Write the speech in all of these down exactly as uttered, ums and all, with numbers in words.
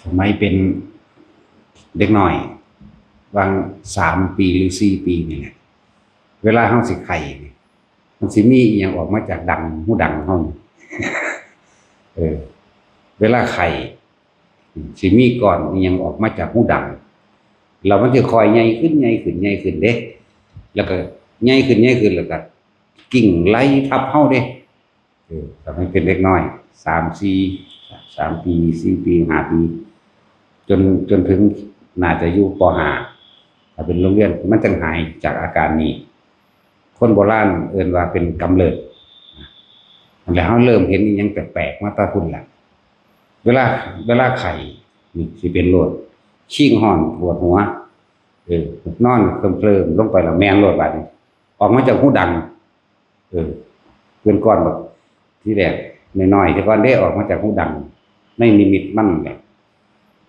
สมัยเป็นเด็กน้อย วางสามปีหรือสี่ปีนี่แหละ เวลาเฮาสิไข้นี่ มันสิมีอิหยังออกมาจากดัง หูดังเฮานี่ เออ เวลาไข้ สิมีก้อนอิหยังออกมาจากหูดัง แล้วมันจะค่อยใหญ่ขึ้น ใหญ่ขึ้น ใหญ่ขึ้นเด้ แล้วก็ใหญ่ขึ้น ใหญ่ขึ้น แล้วก็กิ่งไล่ทับเฮาเด้ เออ ตอนนั้นเป็นเด็กน้อย สาม สี่ สาม ปี สี่ ปี ห้า ปี จน จนถึงน่าจะอยู่ ป.ห้า ถ้าเป็นโรงเรียน มันจั่งหายจากอาการนี้ คนโบราณเอิ้นว่าเป็นกำเริบ นั่นแหละ เฮาเริ่มเห็นอิหยังแปลกๆ มาแต่พุ้นล่ะ เวลา เวลาไข้นี่สิเป็นโลด คิงฮ้อนปวดหัว เออ นอนเคลิ้มๆ ลงไปแล้วแม่นโลดบาดนี้ ออกมาจากหูดัง เออ เพิ่นก่อนบัก ทีแรกน้อยๆ แต่ก่อนเด้ ออกมาจากหูดัง ในนิมิตมันแหละ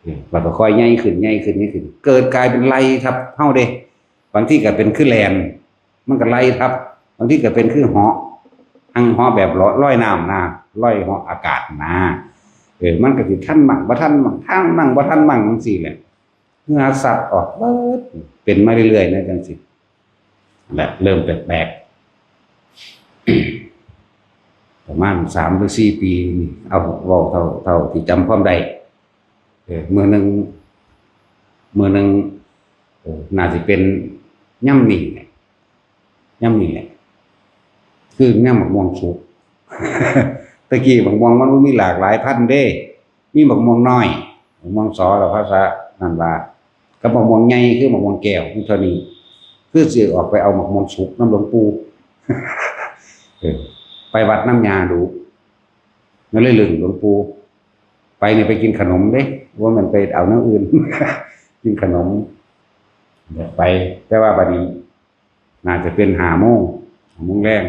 เออ บัดก็ค่อยใหญ่ขึ้น ใหญ่ขึ้น ใหญ่ขึ้น เกิดกลายเป็นไล่ทับเฮาเด้ บางทีก็เป็นคือแล่น มันก็ไล่ทับ บางทีก็เป็นคือเหาะ หั่งเหาะแบบลอย ลอยน้ำนะ ลอยเหาะอากาศนะ เออ มันก็สิทันมั่ง บ่ทันมั่ง ทันมั่ง บ่ทันมั่งจั่งซี้แหละ เหงื่อซัดออกเบิด เป็นมาเรื่อยๆ นะจั่งซี้ และเริ่มแปลกๆ ประมาณสามหรือสี่ปีนี่ เอาเว้าเท่า เท่าที่จำความได้ เออ มื้อหนึ่ง มื้อหนึ่ง เออ น่าสิเป็นยามนี้แหละ ยามนี้แหละ คือยามบักม่วงสุก ตะกี้บักม่วงมันบ่มีหลากหลายพันธุ์เด้ มีบักม่วงน้อย บักม่วงสอ แล้วภาษานั่นว่า กับบักม่วงใหญ่คือบักม่วงแก้ว มีเท่านี้ คือสิออกไปเอาบักม่วงสุกนำหลวงปู่ เออ ไปวัดนำย่าดู นั่นเลยลึงหลวงปู่ ไปเนี่ยไปกินขนมเด้ ว่ามันไปเอาแนวอื่น กินขนม ไป แต่ว่าบัดนี้ น่าจะเป็นห้าโมง ห้าโมงแลง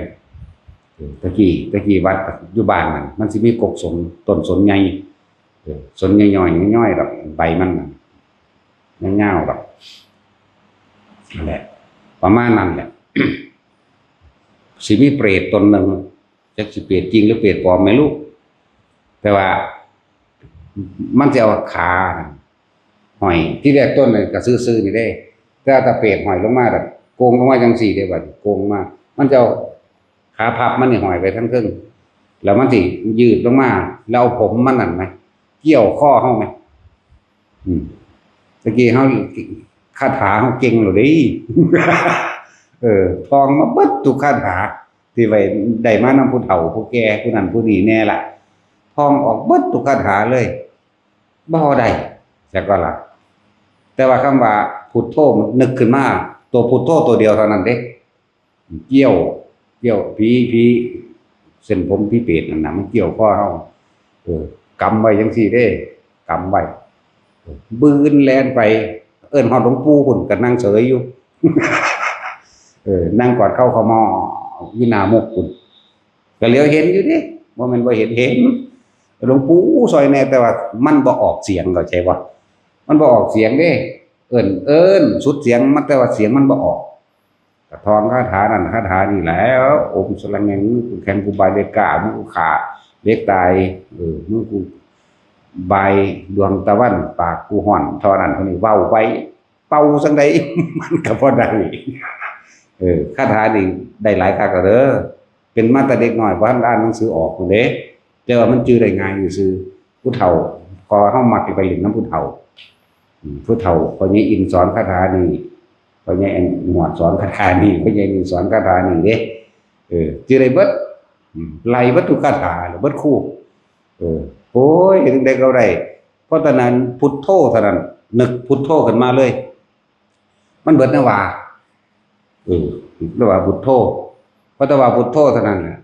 เออ ตะกี้ ตะกี้วัดอยู่บ้านนั่น มันสิมีกกสน ต้นสนใหญ่ เออ สนย่อยๆ ย่อยๆ ดอก ใบมันน่ะ ยาวๆ ดอก นั่นแหละ ประมาณนั้นแหละ สิมีเปรตตนหนึ่ง จักสิเปรตจริงหรือเปรตปลอมไม่รู้ แต่ว่า มันจะเอาขาห้อย ที่แรกต้นน่ะก็ซื่อๆ นี่เด้ แต่ว่าถ้าเปรตห้อยลงมาแบบโกงลงมาจังซี่เด้ บัดนี้โกงลงมา มันจะเอาขาพับมันนี่ห้อยไปทั้งเทิง แล้วมันสิยืดลงมา แล้วเอาผมมันนั่นไหม เกี่ยวคอเฮาไหม อืม ตะกี้เฮา คาถาเฮาเก่งแล้วเด้ เออ ท่องมาเบิดทุกคาถา ที่ไว้ได้มานำผู้เฒ่าผู้แก่ผู้นั้นผู้นี้แน่ล่ะ ท่องออกเบิดทุกคาถาเลย บ่ได้ จักว่าล่ะ แต่ว่าคำว่าพุทโธมันนึกขึ้นมา ตัวพุทโธตัวเดียวเท่านั้นเด้ เกี่ยว เกี่ยว ผี ผี เส้นผมผีเปรตนั่นน่ะ มันเกี่ยวคอเฮา เออ กำไว้จังซี่เด้ กำไว้ เออ บืนแล่นไป เอิ้นฮอดหลวงปู่พุ้นก็นั่งเสยอยู่ เออ นั่งกอดเข่าขมอดอยู่หน้ามุกพุ้น ก็เหลียวเห็นอยู่เด้ บ่แม่นบ่เห็น เห็น หลวงปู่ซอยแน่ แต่ว่ามันบ่ออกเสียง เข้าใจบ่ มันบ่ออกเสียงเด้ เอิ้น เอิ้นสุดเสียงมัน แต่ว่าเสียงมันบ่ออก ก็ท่องคาถานั่นคาถานี่แล้ว โอมสะระแงง มือกูแข็งกูบายเหล็กกล้า มือกูฆ่าเหล็กตาย เออ มือกูบายดวงตะวัน ปากกูฮ้อน เท่านั้นเท่านี้ เว้าไป เป่าจั่งใด มันก็บ่ได้ เออ คาถานี่ได้หลายคักแล้วเด้อ เป็นมาแต่เด็กน้อย บ่ทันอ่านหนังสือออกพู้นเด้ แต่ว่ามันจื่อได้ง่ายซื่อๆ ผู้เฒ่า พอเฮามักไปเล่นนำผู้เฒ่า อืม ผู้เฒ่า พ่อใหญ่อินสอนคาถานี่ พ่อใหญ่หนวดสอนคาถานี่ พ่อใหญ่นี่สอนคาถานี่เด้ เออ จื่อได้เบิด อืม ไล่เบิดทุกคาถา เบิดคู เออ โอ้ย จั่งใดก็ได้ เพราะตอนนั้นพุทโธเท่านั้น นึกพุทโธขึ้นมาเลย มันเบิดแนวว่า เออ เรียกว่าพุทโธ เพราะแต่ว่าพุทโธเท่านั้นแหละ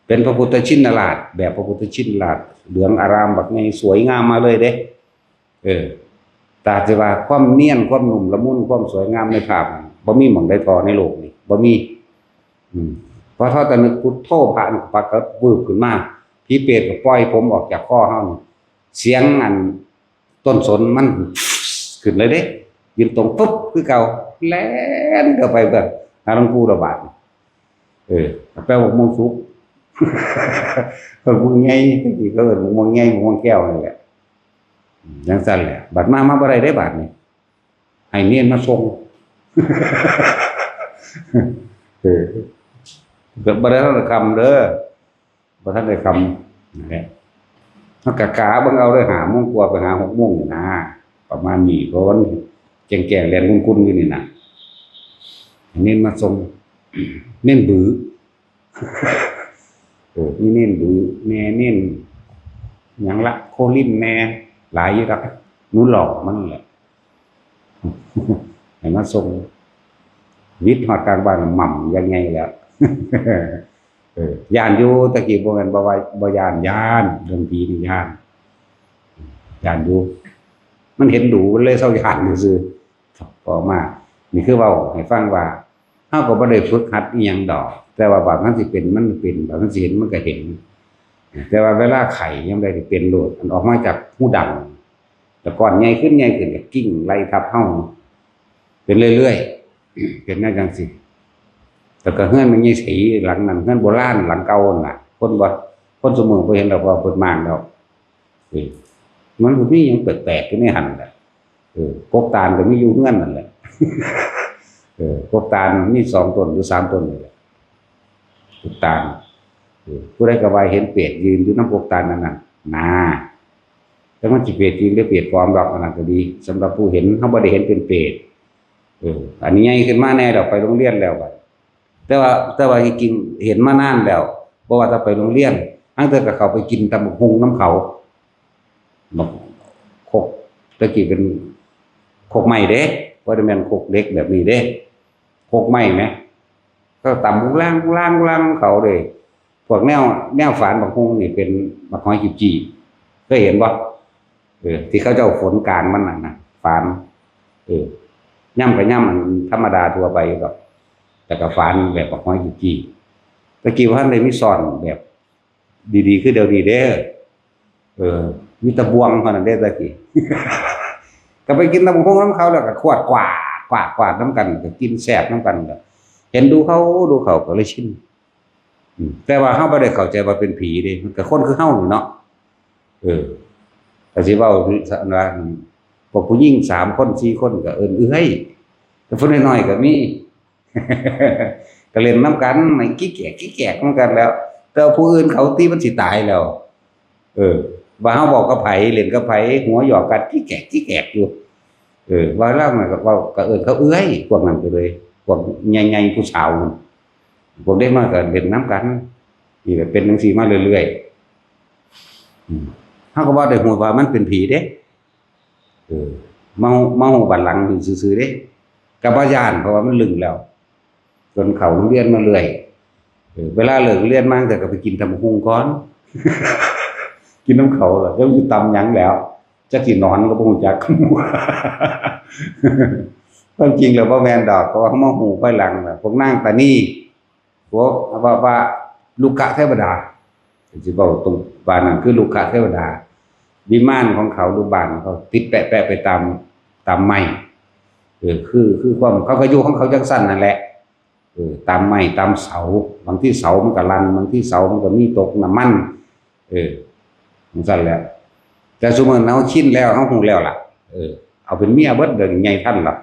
เป็นพระพุทธชินราช แบบพระพุทธชินราช เหลืองอารามบักใหญ่ สวยงามมาเลยเด้ เออ แต่จะว่าความเนียน ความนุ่มละมุน ความสวยงามในภาพ บ่มีหม่องใดเท่าในโลกนี้ บ่มี อืม พอเท่าแต่นึกพุทโธ พระนี่ปรากฏวืบขึ้นมา ผีเปรตก็ปล่อยผมออกจากคอเฮานี่ เสียงอันต้นสนมันขึ้นเลยเด้ ยืนตรงปุ๊บคือเก่า แล่นเข้าไปเบิ่งหาหลวงปู่ระบาด เออ แปลว่าม่วงสุก บักม่วงใหญ่ ที่เขาเอิ้นบักม่วงใหญ่ บักม่วงแก้วนี่แหละ จังซั่นแหละ บัดมา มาบ่ได้เด้บัดนี้ ให้เณรมาส่ง เออ ก็บ่ได้ทันได้ค่ำเด้อ บ่ทันได้ค่ำ นั่นแหละ เฮากะกะเบิ่งเอาเด้อ ห้าโมงกว่าไปหาหกโมงนี่นะ ประมาณนี้ เพราะมันแจ้งๆ แล่นกุนๆ อยู่นี่นะ ให้เณรมาส่ง เณรบื้อ เออ มีเณรบื้อแหน่ เณรหยังละ โคลินแหน่ หลายอยู่ดอก หนูหล่อมันแหละ ให้มาส่ง วิทย์ฮอดกลางบ้านหม่ำยังไงแล้ว เออ ย้านอยู่ ตะกี้บ่แม่นบ่ว่าบ่ย้าน ย้าน เรื่องผีนี่ย้าน ย้านอยู่ มันเห็นดู๋ มันเลยเซาย้านซื่อๆ พอมา นี่คือเว้าให้ฟังว่า เฮาก็บ่ได้ฝึกหัดอิหยังดอก แต่ว่าบาดมันสิเป็น มันเป็น บาดมันสิเห็น มันก็เห็น แต่ว่าเวลาไข้ยามใดนี่เป็นโลด อันออกมาจากฮูดัง แล้วก้อนใหญ่ขึ้น ใหญ่ขึ้น ก็กิ่งไล่ทับเฮา เป็นเรื่อยๆ เป็นแนวจั่งซี้ แล้วก็เฮือนแม่ใหญ่ศรีหลังนั้น เฮือนโบราณหลังเก่านั่นล่ะ คนบ่ คนซุมื้อบ่เห็นดอก เพราะว่าเพิ่นม้างแล้ว เออ มันก็มีหยังแปลกๆ อยู่ในหั่นแหละ เออ กกตาลก็มีอยู่เฮือนนั่นแหละ เออ กกตาลมีสองต้นหรือสามต้นนี่แหละ กกตาล เออ ผู้ใดก็ว่าเห็นเปรตยืนอยู่นำกกตาลนั่นน่ะ นา แต่มันสิเปรตจริงหรือเปรตปลอมดอก อันนั้นก็ดี สำหรับผู้เห็น เฮาบ่ได้เห็นเป็นเปรต เออ อันนี้ใหญ่ขึ้นมาแน่ดอก ไปโรงเรียนแล้วบัด แต่ว่า แต่ว่าจริงๆ เห็นมานานแล้ว บ่ว่าแต่ไปโรงเรียน ลางเทื่อก็เข้าไปกินตำบักหุ่งนำเขา บัก ครก แต่กี้เป็นครกไม้เด้ บ่ได้แม่นครกเหล็กแบบนี้เด้ ครกไม้แหม ก็ตำฮุงล่างฮุงล่างฮุงล่างของเขาเด้ พวกแนว แนวฝานบักหุ่งนี่เป็นบักหอยจุบจี้ เคยเห็นบ่ เออ ที่เขาเจ้าฝนกลางมันน่ะนะ ฝาน เออ ย่ำก็ย่ำอันธรรมดาทั่วไปดอก แต่ก็ฝานแบบบักหอยจุบจี้ แต่กี้บ่ทันได้มีซ้อนแบบดีๆ คือเดี๋ยวนี้เด้อ เออ มีแต่บ่วงเท่านั้นเด้อ แต่กี้ ก็ไปกินตำบักหุ่งนำเขาแล้วก็ขวดกวาด กวาด กวาดนำกัน ก็กินแซ่บนำกัน ก็เห็นดู๋เขา ดู๋เขา ก็เลยชิน อืม แต่ว่าเฮาบ่ได้เข้าใจว่าเป็นผีเด้ มันก็คนคือเฮานี่เนาะ เออ ก็สิเว้าว่า พวกผู้หญิงสามคนสี่คนก็เอิ้นเอื้อย แต่ผู้น้อยๆก็มี ก็เล่นนำกัน มันกี้แกกกี้แกกนำกันแล้ว แต่ว่าผู้อื่นเขาติมันสิตายแล้ว เออ ว่าเฮาเว้ากับไผ เล่นกับไผ หัวหยอกกันกี้แกกกี้แกกอยู่ เออ ว่าลาวนั่นก็เว้า ก็เอิ้นเขาเอื้อย พวกนั้นก็เลย พวกใหญ่ๆ ผู้สาวนั่น พวกเด็กน้อยก็เล่นนำกัน นี่ก็เป็นจั่งซี้มาเรื่อยๆ อืม เฮาก็บ่ได้ฮู้ว่ามันเป็นผีเด้ เออ มา มาฮู้บัดหลังซื่อๆ เด้ ก็บ่ย้าน เพราะว่ามันลึงแล้ว จนเข้าโรงเรียนมาเรื่อย เออ เวลาเลิกเรียนมาจั่งซี้ก็ไปกินตำบักหุ่งก่อน กินนำเขาล่ะ จักสิตำหยังแล้ว จักสินอนก็บ่ฮู้จัก ความจริงแล้วบ่แม่นดอก เพราะว่ามาฮู้ภายหลังล่ะ พวกนางตานี พวกว่า ว่าลูกคเทวดา สิเว้าตรง ว่านั่นคือลูกคเทวดา วิมานของเขา หรือบ้านของเขา ติดแปะๆ ไปตาม ตามไม้ เออ คือ คือความ เขาก็อยู่ของเขาจั่งซั้นนั่นแหละ เออ ตามไม้ ตามเสา บางทีเสามันก็ลัน บางทีเสามันก็มีตกน้ำมัน เออ จั่งซั้นแหละ แต่ซุมื้อเฮาชินแล้ว เฮาฮู้แล้วล่ะ เออ เอาเป็นเมียเบิด เดี๋ยวนี้ใหญ่ทันล่ะ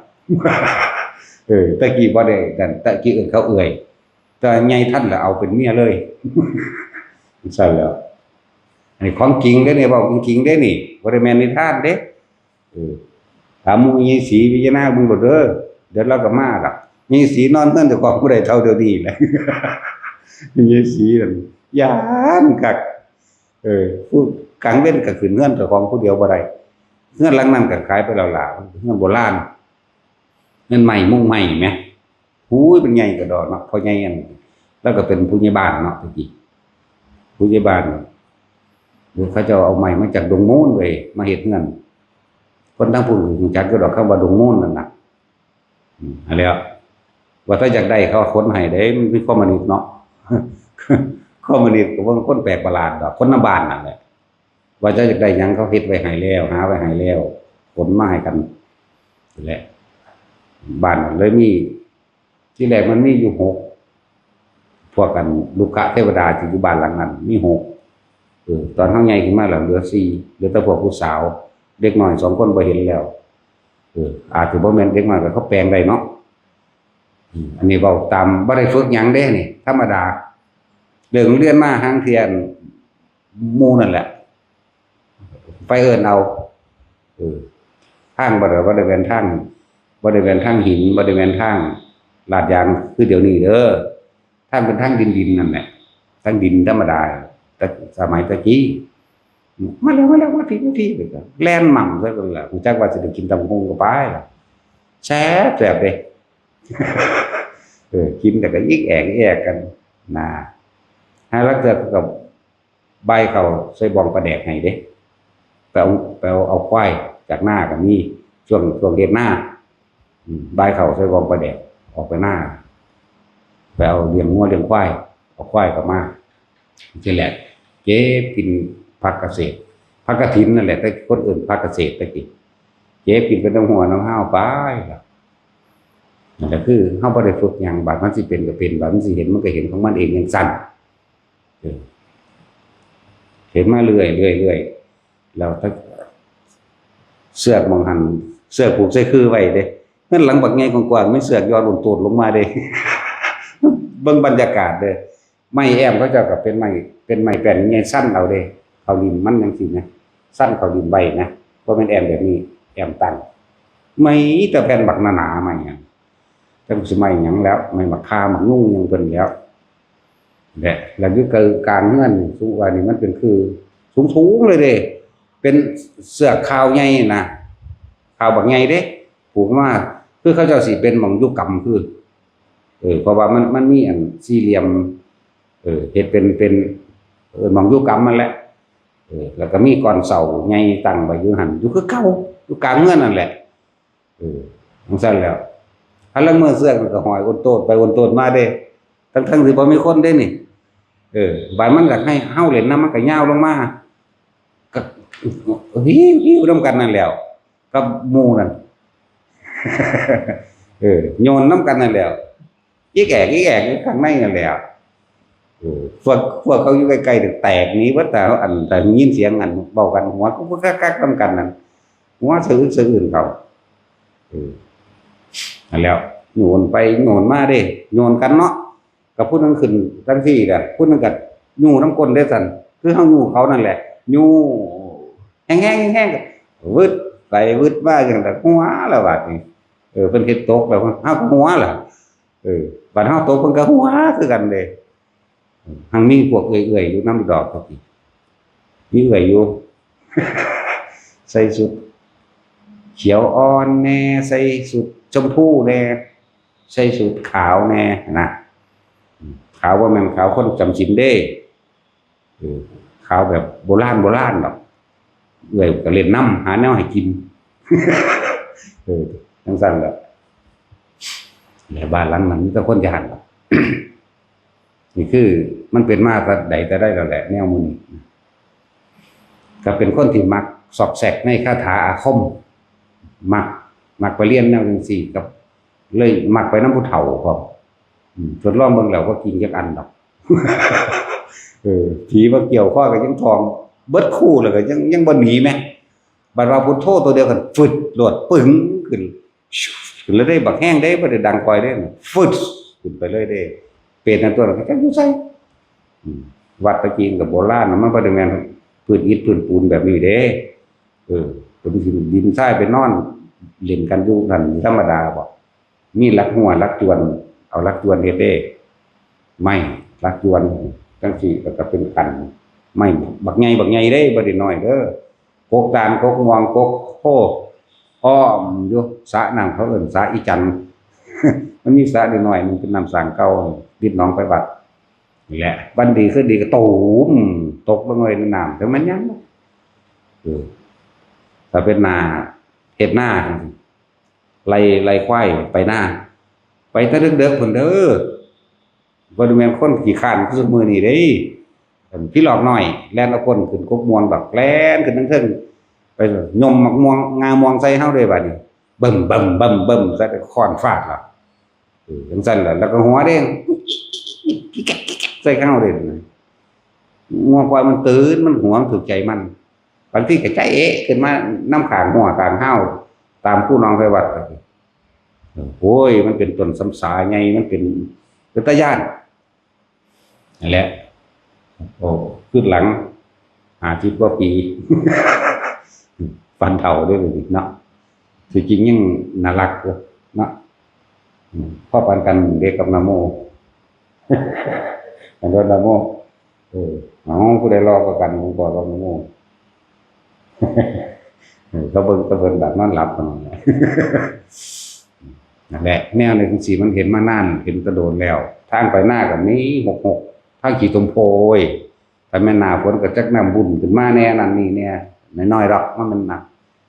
เออ แต่กี้บ่ได้นั่น แต่กี้เอิ้นเขาเอื้อย แต่ใหญ่ทันแล้วเอาเป็นเมียเลย จั่งซั้นแหล้ว อันนี้ของจริงเด้นี่ เว้าจริงๆ เด้นี่ บ่ได้แม่นนิทานเด้ เออ ถามหมู่ยายศรีวิยานาเบิ่งโลดเด้อ เดี๋ยวลาวก็มาดอก ยายศรีนอนเฮือนเจ้าของบ่ได้เท่าเดี๋ยวนี้แหละ ยายศรีนั่นย้านคัก เออ ผู้กลางเว็นก็ขึ้นเฮือนเจ้าของผู้เดียวบ่ได้ เฮือนหลังนั้นก็ขายไปแล้วล่ะ เฮือนโบราณ เฮือนไม้มุงไม้แหม หูย เป็นใหญ่กระดอนเนาะ พ่อใหญ่อัน แล้วก็เป็นผู้ใหญ่บ้านเนาะ ตะกี้ ผู้ใหญ่บ้าน เดี๋ยวเขาเจ้าเอาไม้มาจากดงมูลเว้ย มาเฮ็ดเฮือน คนทางพุ้นก็รู้จักอยู่ดอก คำว่าดงมูลนั่นน่ะ อืม อันแล้ว ว่าถ้าอยากได้เขาขนให้ได้ มันเป็นคอมมิวนิสต์เนาะ คอมมิวนิสต์ก็บ่แม่นคนแปลกประหลาดดอก คนในบ้านนั่นแหละ ว่าเจ้าอยากได้หยังเขาเฮ็ดไว้ให้แล้ว หาไว้ให้แล้ว ขนมาให้กัน นั่นแหละ บ้านเลยมี ที่แรกมันมีอยู่หก พวกกัน ลูกคเทวดาที่อยู่บ้านหลังนั้น มีหก เออ ตอนเฮาใหญ่ขึ้นมาแล้วเหลือสี่ เหลือแต่พวกผู้สาว เด็กน้อยสองคนบ่เห็นแล้ว เออ อาจจะบ่แม่นเด็กน้อยก็เขาแปลงได้เนาะ อืม อันนี้เว้าตามบ่ได้ฝึกหยังเด้นี่ ธรรมดา เลิกโรงเรียนมาหางเที่ยหมู่นั่นแหละ ไปเอิ้นเอา เออ ทางบ่ได้ บ่ได้แม่นทาง บ่ได้แม่นทางหิน บ่ได้แม่นทางลาดยางคือเดี๋ยวนี้เด้อ ทางเป็นทางดินๆ นั่นแหละ ทางดินธรรมดา แต่สมัยตะกี้ "มาแล้ว มาแล้ว มาพี้ มาพี้" แล้วก็แล่นหม่ำใส่กันล่ะ ฮู้จักว่าสิได้กินตำบักหุ่งก็ไปล่ะ แซ่บ แซ่บเด้ เออ กินแต่ก็อิกแอกอิกแอกกัน นะ หาลางเทื่อเขาก็บ่ายเข้าใส่บ้องปลาแดกให้เด้ ไปเอา ไปเอา เอาควายจากนาก็มี ช่วง ช่วงเฮ็ดนา อืม บ่ายเข้าใส่บ้องปลาแดก ออกไปนา ไปเอาเลี้ยงงัวเลี้ยงควาย เอาควายเข้ามา จั่งซี้แหละ เก็บกินผักเกษตร ผักกะถินนั่นแหละ แต่คนเอิ้นผักเกษตรแต่กี้ เก็บกินเป็นน้ำหัวน้ำห้าวไปล่ะ นั่นแหละคือเฮาบ่ได้ฝึกหยัง บาดมันสิเป็นก็เป็น บาดมันสิเห็นมันก็เห็นของมันเองจั่งซั้น เออ เห็นมาเรื่อย เรื่อย เรื่อย แล้วถ้าเสือกหม่องหั่น เสือกผูกใส่คือไว้เด้ เฮือนหลังบักใหญ่กว้างๆ มีเสือกยอดโอนโตดลงมาเด้ เบิ่งบรรยากาศเด้ ไม้แอ้มเขาเจ้าก็เป็นไม้ เป็นไม้แป้นใหญ่ซันเอาเด้ เข้าริมมันจั่งซี้นะ ซันเข้าริมไว้นะ บ่แม่นแอ้มแบบนี้ แอ้มตั้ง ไม้แต่แผ่นบักหนาๆ ไม้หยัง จักสิไม้หยังแล้ว ไม้บักข่าบักยุงหยังเพิ่นแล้ว และ แล้วอยู่กลางเฮือนนี่ สูงกว่านี่มันเป็นคือสูงๆ เลยเด้ เป็นเสือกคาวใหญ่นะ คาวบักใหญ่เด้ ผูกมา คือเขาเจ้าสิเป็นหม่องอยู่กำคือ เออ เพราะว่ามัน มันมีอันสี่เหลี่ยม เออ เฮ็ดเป็น เป็น เออ หม่องอยู่กำนั่นแหละ เออ แล้วก็มีก้อนเสาใหญ่ตั้งไว้อยู่หั่น อยู่คือเก่า อยู่กลางเฮือนนั่นแหละ เออ จั่งซั้นแล้ว หาลางมื้อเสือกมันก็ห้อยโอนโตดไปโอนโตดมาเด้ ทั้งๆ ที่บ่มีคนเด้นี่ เออ บาดมันก็ให้เฮาเล่นนำ มันก็ยาวลงมา ก็หิ้วๆ นำกันนั่นแหล้ว กับหมู่นั่น เออ โยนนำกันนั่นแหล้ว อิกแอกอิกแอกอยู่ข้างในนั่นแหล้ว เออ พวก พวกเขาอยู่ใกล้ๆ แตกหนีเบิด แต่อัน แต่ยินเสียงอันเว้ากัน หัวกุกกักกักนำกันนั่น หัวสะอึกสะอื้นเขา เออ นั่นแหล้ว โยนไปโยนมาเด้ โยนกันเนาะ กับผู้หนึ่งขึ้นจั่งซี้ล่ะ ผู้หนึ่งก็ยู้นำก้นเด้ซั่น คือเฮายู้เขานั่นแหละ ยู้แฮงๆ แฮงๆ ก็วืดไปวืดมาจั่งใด๋ หัวแล้วบาดนี้ เออ เพิ่นเฮ็ดตกแล้ว เฮาก็หัวล่ะ เออ บาดเฮาตกเพิ่นก็หัวคือกันเด้ หังมีพวกเอื้อยๆ อยู่นำดอกตะกี้ มีเอื้อยอยู่ ใส่ชุดเขียวอ่อนแน่ ใส่ชุดชมพูแน่ ใส่ชุดขาวแน่นะ ขาวบ่แม่นขาวคนจำศีลเด้ เออ ขาวแบบโบราณโบราณดอก เอื้อยก็เล่นนำ หาแนวให้กิน เออ จั่งซั้นแหละ และบ้านหลังนั้นมีแต่คนย้านดอก นี่คือมันเป็นมาแต่ใดแต่ใดแล้วแหละ แนวหมู่นี้ ก็เป็นคนที่มักซอกแซกในคาถาอาคม มัก มักไปเรียนแนวจั่งซี้ กับ เลยมักไปนำผู้เฒ่าพร้อม อืม ทดลองเบิ่งแล้วบ่จริงจักอันดอก เออ ผีมาเกี่ยวคอก็ยังท้อง เบิดคู่แล้วก็ยัง ยังบ่หนีแหม บัดว่าพุทโธตัวเดียวกัน ฟึด โลด ปึ้ง ขึ้น ขึ้นแล้วเด้ บักแฮงเด้ บ่ได้ดังค่อยเด้ ฟึด ขึ้นไปเลยเด้ เปรตนั่นตัวนั้นก็จักอยู่ไส อืม วัดตะกี้ก็โบราณนะ มันบ่ได้แม่นพื้นอิฐพื้นปูนแบบนี้เด้ เออ เป็นดินทรายไปนอนเล่นกันอยู่นั่นธรรมดาบ่ มีหลักหัวหลักจวน เอาหลักจวนเฮ็ดเด้ ไม้หลักจวนจั่งซี้ แล้วก็เป็นขัน ไม้บักใหญ่บักใหญ่เด้ บ่ได้น้อยเด้อ กกดาน กกม่วง กกโพธิ์ อ้อมอยู่ สระน้ำเขาเอิ้นสระอีจันทน์ มันมีสระน้อยๆ หนึ่งเป็นน้ำสร้างเก่า ติดหนองไฟวัด นี่แหละ วันดีคืนดีก็ตูม ตกลงไปในน้ำ แต่มันยัง เออ ถ้าเป็นนา เฮ็ดนา ไล่ ไล่ควายไปนา ไปแต่เดิกๆ พุ้นเด้อ บ่ได้แม่นคนขี้คร้านคือซุมื้อนี้เด้ อันพี่หลอกน้อย แล่นเอาก้นขึ้นกกม่วง บักแล่นขึ้นทั้งเทิง ไปยมหมากม่วง งาม่วงใส่เฮาเด้ บัดนี้ บึ้ม บึ้ม บึ้ม บึ้ม ใส่แต่ค้อนฟาดล่ะ เออ จั่งซั้นล่ะ แล้วก็หัวเด้ง ใส่เฮาเด้ งัวควายมันตื่น มันหัว มันถูกใจมัน บางทีก็ใจเอะขึ้นมานำข้างหัวข้างห้าว ตามคูน้องไปวัดก็สิ เออ โอ้ย มันเป็นต้นสำสาใหญ่ มันเป็น เป็นตาย้าน นั่นแหละ โอ้ คืนหลัง ห้าสิบกว่าปี ปานเฒ่าเด้อบัดนี้เนาะ ที่จริงยังน่ารักอยู่เนาะ อืม พอปานกันเด้กับนะโม อันนั้นนะโม เออ เอา ผู้ใดหล่อกว่ากัน ผมบอกว่านะโม เออ เขาเบิ่ง เขาเบิ่งแบบนอนหลับกันนั่นแหละ นั่นแหละ แนวนี้จังซี้มันเห็นมานาน เห็นแต่โดนแล้ว ทางไปนาก็มี หกหก ทางขี้ตมโพย ถ้าแม่นหน้าฝนก็จักน้ำบุ่นขึ้นมาแน่ นั่นนี่แน่ น้อยๆดอก มัน มันหนัก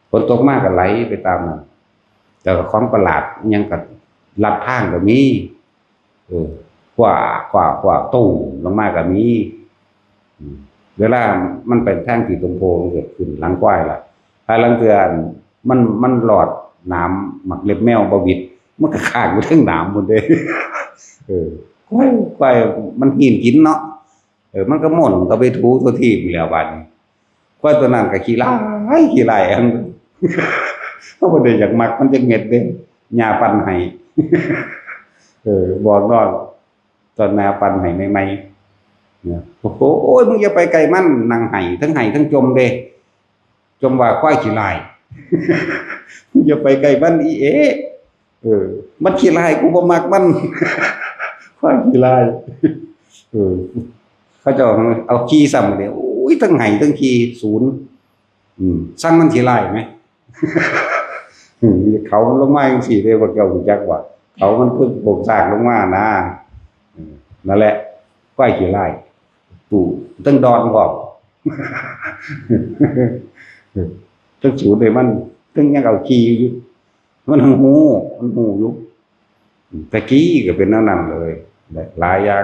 ฝนตกมาก็ไหลไปตามนั้น แต่ของประหลาดอิหยังก็ลัดทางก็มี เออ คว้า คว้า คว้า ตูมลงมาก็มี อืม เวลามันไปทางขี้ตมโพมันเกิดขึ้นหลังควายล่ะ ภายหลังเทื่อมัน มันหลอดหนามหมากเล็บแมวบ่หวิด มันก็ค้างอยู่เทิงหนามพุ้นเด้ เออ ควาย ควายมันหินกินเนาะ เออ มันก็หม่นก็ไปถูทั่วทีบแล้วบัดนี้ ควายตัวนั้นก็ขี้ร้าย ขี้ร้ายอัน เพราะบ่ได้อยากมักมันจักเม็ดเด้ ย่าปั่นให้ เออ บอกน้อง ตอนน้าปั่นให้ใหม่ๆ เนี่ย โอ้โห โอ้ย มึงอย่าไปใกล้มัน นั่งไห้ ทั้งไห้ทั้งจมเด้ จมว่าควายขี้ร้าย อย่าไปใกล้มันอีเอ เออ มันขี้ร้าย กูบ่มักมัน ควายขี้ร้าย เออ เขาเจ้าเอาขี้ซ้ำเลย โอ้ย ทั้งไห้ทั้งขี้ ศูนย์ อืม สั่งมันขี้ร้ายไหม อืม เขามันลงมาจังซี้เด้ พวกเจ้ารู้จักบ่ เขามันคือโครงสร้างลงมานะ อืม นั่นแหละ ควายขี้ร้าย ตู้ ทั้งดอนพร้อม ทั้งศูนย์เลยมัน ทั้งยังเอาขี้อยู่ มันฮู้ มันฮู้อยู่ แต่กี้ก็เป็นแนวนั้นเลย หลายอย่าง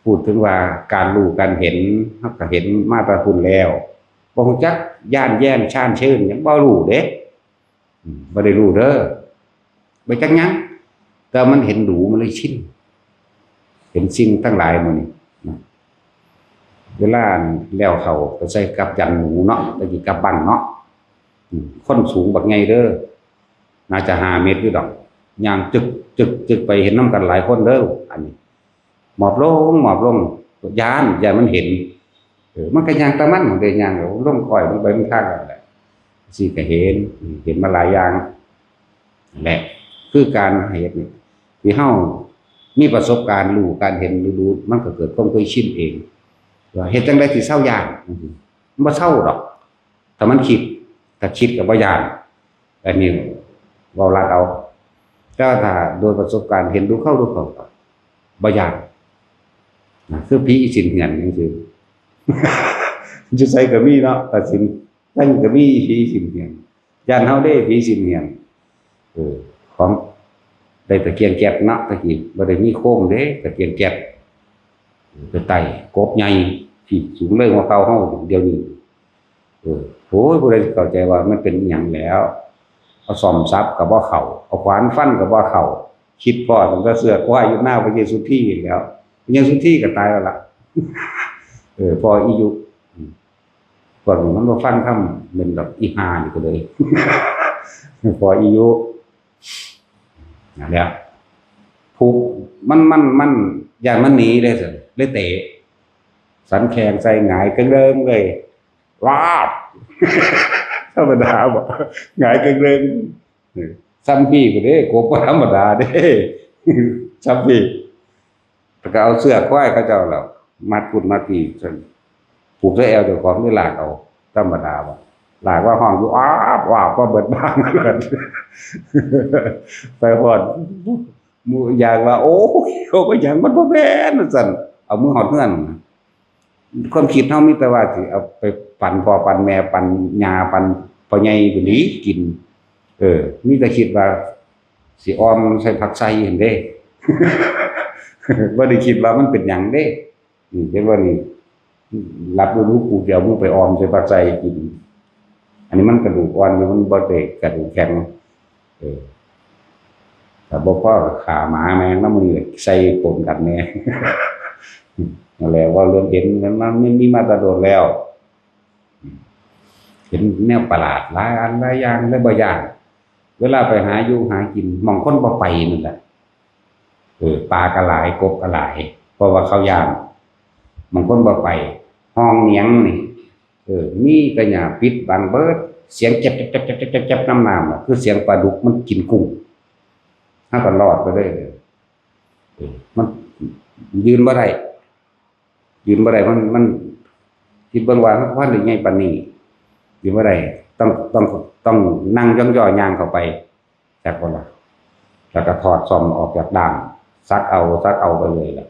พูดถึงว่าการรู้การเห็น เราก็เห็นมาแต่พุ้นแล้ว บ่รู้จักย้านแย้นชาญเชิญ ยังบ่รู้เด้ อืม บ่ได้รู้เด้อ บ่จักหยัง แต่มันเห็นดู มันเลยชิน เห็นสิ่งทั้งหลายหมู่นี้นะ เวลาแล้วเขาก็ใส่กับยันหนูเนาะ ตะกี้กับบังเนาะ อืม คนสูงบักใหญ่เด้อ น่าจะห้าเมตรอยู่ดอก ย่างจึก จึก จึกไป เห็นนำกันหลายคนเด้อ อันนี้ หมอบลง หมอบลง ย้าน ย้านมันเห็น เออ มันก็ย่างตามมัน มันก็ย่าง ลงค่อยลงไปมันทางนั่นแหละ สิก็เห็น เห็นมาหลายอย่าง นั่นแหละ คือการเห็นนี่ ที่เฮามีประสบการณ์รู้ การเห็นรู้ มันก็เกิดความเคยชินเอง ว่าเฮ็ดจั่งใดสิเซาย้าน มันบ่เซาดอก ถ้ามันคิด ถ้าคิดก็บ่ย้าน อันนี้เว้าลัดเอา แต่ว่าถ้าโดยประสบการณ์เห็นดูเข้าดูเข้าก็บ่ย้านนะ คือผีอีสินเหือนจั่งซี้ อยู่ไสก็มีเนาะ ตาสิน ไสก็มีผีอีสินเหือน ย้านเฮาเด้ ผีอีสินเหือน เออ ของ ได้ตะเกียงแก๊สเนาะ ตะกี้บ่ได้มีโคมเด้ ตะเกียงแก๊ส ไปไต่กบใหญ่ที่สูงเลยหัวเข่าเฮาเดี๋ยวนี้ เออ โอ้ย ผู้ใดสิเข้าใจว่ามันเป็นอิหยังแล้ว เอาซ่อมสับก็บ่เข้า เอาขวานฟันก็บ่เข้า คิดพ้อตั้งแต่เสื้อควายอยู่หน้าพระเยซูที่แล้ว พระเยซูที่ก็ตายแล้วล่ะ เออ พ้ออียุ พวกนี้มันบ่ฟังธรรม เป็นแบบอีห่านี่ก็เลย พ้ออียุ นั่นแหละ ผูกมัน มัน มัน ย้านมันหนีเลยสิ เลยเตะ สันแข้งใส่หงายเกริงเลย วาบ ธรรมดาบ่ หงายเกริงๆ เออ ซ้ำพี่พุ้นเด้ กบบ่ธรรมดาเด้ ซ้ำพี่ แล้วก็เอาเสื้อควายเขาเจ้าแล้ว มัดพุ้นมัดพี้ ผูกใส่แอวเจ้าของ เลยลากเอา ธรรมดาบ่ ลากว่าฮ้องอยู่ อ้าบ ว้าบ ว่าเบิดบ้านเบิด ไปฮอด หมู่อยากว่า โอ้ย เขาก็หยัง มันบ่แม่น ว่าซั่น เอามือฮอดเฮือน ความคิดเฮามีแต่ว่าสิเอาไปปันพ่อปันแม่ ปันย่า ปันพ่อใหญ่ไปหลีกิน เออ มีแต่คิดว่าสิอ่อมใส่ผักไส่หั่นเด้ บ่ได้คิดว่ามันเป็นหยังเด้ นี่เห็นบ่นี่ รับฤดูปลูกเดี๋ยวมึงไปอ่อมใส่ผักไส่กิน อันนี้มันกระดูกอ่อนอยู่ มันบ่ได้กระดูกแข็ง เออ ถ้าบ่พอก็ฆ่าหมาแม่งนำ มื้อนี้ใส่ปนกันแน่ นั่นแหละ เว้าเรื่องเห็นมัน มันมีมาแต่โดนแล้ว อืม เห็นแนวประหลาดหลายอันหลายอย่างเลยบ่ย่าน เวลาไปหาอยู่หากินหม่องคนบ่ไปนั่นแหละ เออ ปลาก็หลาย กบก็หลาย เพราะว่าเขาย่าน หม่องคนบ่ไป ห้องหยังนี่ เออ มีกระหญ้าปิดบังเบิด เสียงแจ๊บแจ๊บแจ๊บแจ๊บแจ๊บแจ๊บน้ำน้ำน่ะ คือเสียงปลาดุกมันกินกุ้ง เฮาก็รอดไปเลย เออ มันยืนบ่ได้ ยืนบ่ได้ มัน มัน คิดเบิ่งว่ามันพันได้ใหญ่ปานนี้ ยืนบ่ได้ ต้อง ต้อง ต้องนั่งย่องๆ ย่างเข้าไป จักบ่ล่ะ แล้วก็ถอดซ่อมออกจากด้าม สักเอา สักเอาไปเลยล่ะ